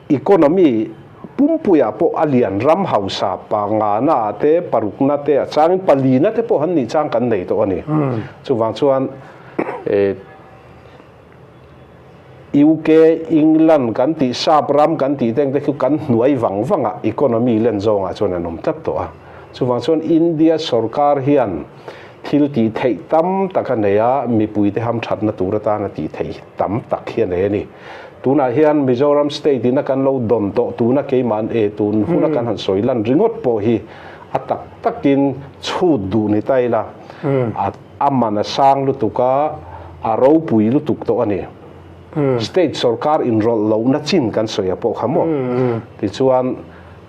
Economy pumpuiah pawh a lian ram hausa pangana te parukna te a changin palina te pawh han nih chang kan nei tawh a ni. Chuvang chuan UK, England kan tih sap ram kan tih te engte khi kan hnuai vang vang a economy len zawngah chuan an awm tlat tawh a. Chuvang chuan India sorkar hian thil tih theih tam tak a nei a, mipuite hamthatna tur atana tih theih tam tak hi a nei a ni. Tunah hian Mizoram state ina kan lo dawn tawh tuna keimah e tun huna kan han sawi lan ringawt pawh hi a tak takin chhut duh ni ta ila a a man a sang lutuk a, a ropui lutuk tawh a ni. State sorkar inrawlh lohna chin kan sawi a pawh kha maw? Tichuan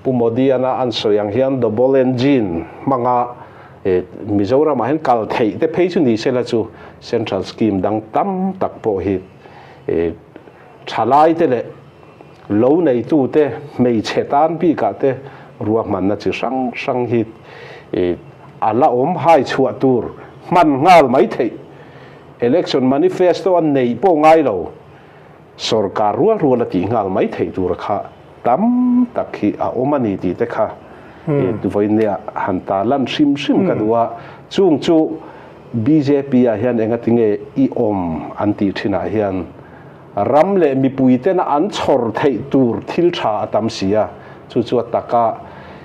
Pu Modi-ana an sawi ang hian double engine hmanga Mizoramah hian kal theih te phei chu ni sela chu central scheme dang tam tak pawh hi Thalaite leh lo neitute hmeichhe tan bikah te ruahmanna chi hrang hrang hi a la awm hai chhuah tur hman nghal mai theih. Election manifesto a neih pawh ngai lo, sorkar rual rual a tih nghal mai theih tur kha tam tak hi a awm a ni tih te kha. Vawinia han tarlan hrim hrim ka duh a, chung chu bjp ah hian engatinge i awm an tih thinah hian ram leh mipui tena an chhawr theih tur thil tha a tam si a, chu chu a taka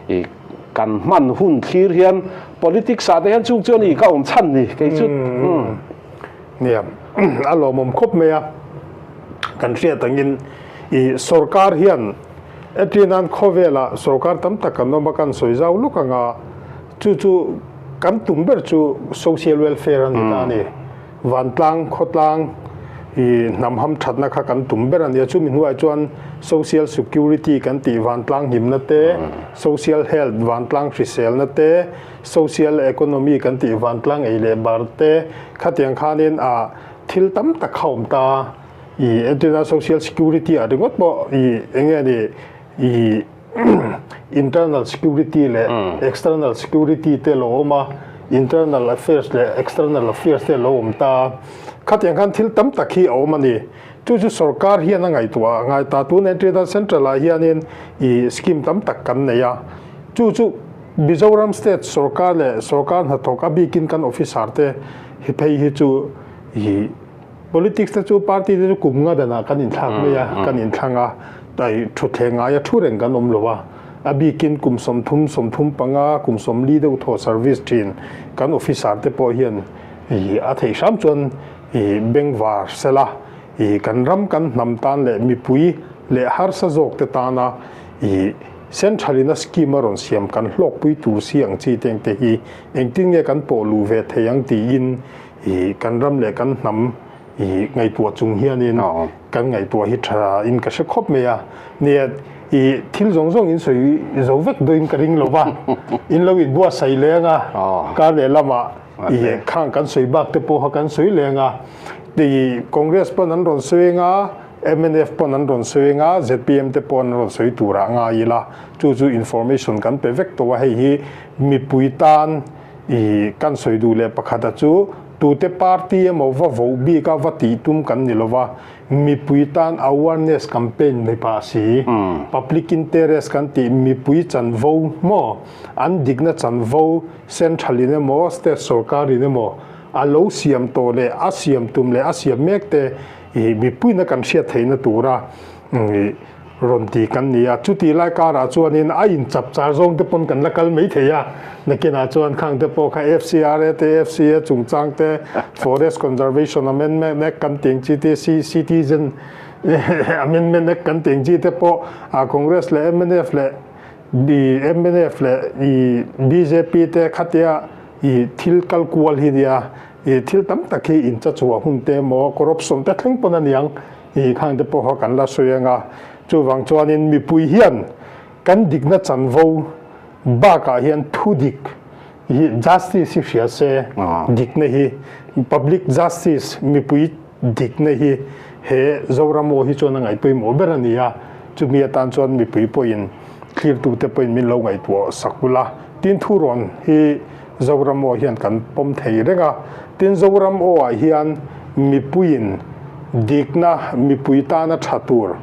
i kan hman hun thlir hian politics ah te hian chung chu a ni ka awm chhan ni kei chu. Nia, a lawmawm khawp mai a, kan hriat angin i sorkar hian Etinan khawvelah sorkar tam tak kan awm a, kan sawi zau luk anga chu chu kan tum ber chu social welfare a ni ta a ni. Vantlang, khawtlang i hnam ham thatna kha kan tum ber a ni a, chumi hnuaiah chuan social security kan tih vantlang himna te, social health vantlang hriselna te, social economy kan tih vantlang ei leh bar te khatiang khanin ah thil tam tak kha awm ta. I entirna social security ah ringawt pawh i eng nge ni i internal security leh external security te lo awm a, internal affairs leh external affairs te lo awm ta a, khatiang khan thil tam tak hi a awm a ni. Chu chu sorkar hian a ngaihtuah a ngai ta. Tun entirna central ah hianin i scheme tam tak kan nei a, chu chu Mizoram state sorkar leh sorkar hnathawk a bikin kan officer te hi phei hi chu i Politics te chu party te chu kum nga danah kan inthlak mai a, kan inthlang a, tai thutthleng ngaia thu reng kan awm lo a, a bikin kum 30, 35, kum 40 deuh thaw service thin kan officer te pawh hian ih a theih hram chuan ih bengvar sela ih kan ram kan hnam tan leh mipui leh harsa zawk te tana ih central in a scheme a rawn siam kan hlawkpui tur si ang chi te engte hi engtin nge kan pawh luh ve thei ang tiin I kan ram leh kan hnam i ngaihtuah chung hianin kan ngaihtuah hi tha in ka hre khawp mai a. Nia, i thil zawng zawng in sawi zo vek dawhin ka ring lo va, in lo inbuatsaih leng a, kar leh lamah i khang kan sawi bak te pawh kha kan sawi leng a. I Congress pawn an rawn sawi eng a, mnf pawn an rawn sawi eng a, zpm te pawh an rawn sawi turah ngai ila, chu chu information kan pe vek tawh a, hei hi mipui tan I kan sawi duh leh pakhata chu tute party emaw va voh bik a va tih tum kan ni lova, mipui tan awareness campaign ni pah si, public interest kan tih mipui chanvo maw, an dikna chanvo central in emaw state sorkar in emaw a lo siam tawh leh a siam tum leh a siam mek te i mipuina kan hriat theihna tura Rawn ti kan ni a, chuti lai karah chuanin a inchap char zawng te pawn kan la kal mai thei a, nakinah chuan khang te pawh kha FCRA te, FCA chungchang te, Forest Conservation Amendment Act kan tih ang chi te, Citizen Amendment Act kan tih ang chi te pawh Congress leh mnf leh mnf leh bjp te khatia i thil kal kual hi nia, i thil tam tak hi inchachhuah hun te emaw corruption te thleng pawn a niang. Tih khang te pawh kha kan la sawi ang a, chuvang chuanin mipui hian kan dikna chanvo bakah hian thu dik hi justice hi hria se, dikna hi public justice mipui dikna hi he Zoram aw hi chuan a ngaihpawimawh ber a ni a, chumi atan chuan mipui pawhin thlirtute pawhin min lo ngaihtuah sak ula, tin thurawn hi Zoram aw hian kan pawm thei reng a, tin Zoram aw ah hian mipuiin dikna mipui tana tha tur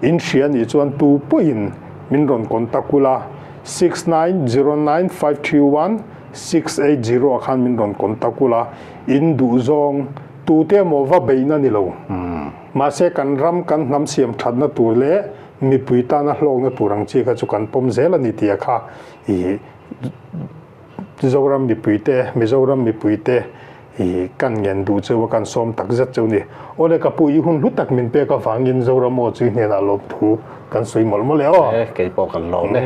in hria nih chuan tu pawhin min rawn contact ula, 6909531680 ah khan min rawn contact ula, in duh zawng tute emaw va beihna ni lo, mahse kan ram kan hnam siam thatna tur leh mipui tana hlawkna tur ang chi kha chu kan pawm zel a ni tih a kha i Zoram mipuite, Mizoram mipuite i kan ngen duh cheu a, kan sawm tak zet cheu ni. Awle ka pu i hun hlu tak min pek avangin Zoram aw chu i hnenah lawmthu kan sawi mawlh mawlh e aw. E, kei pawh kan lawm e.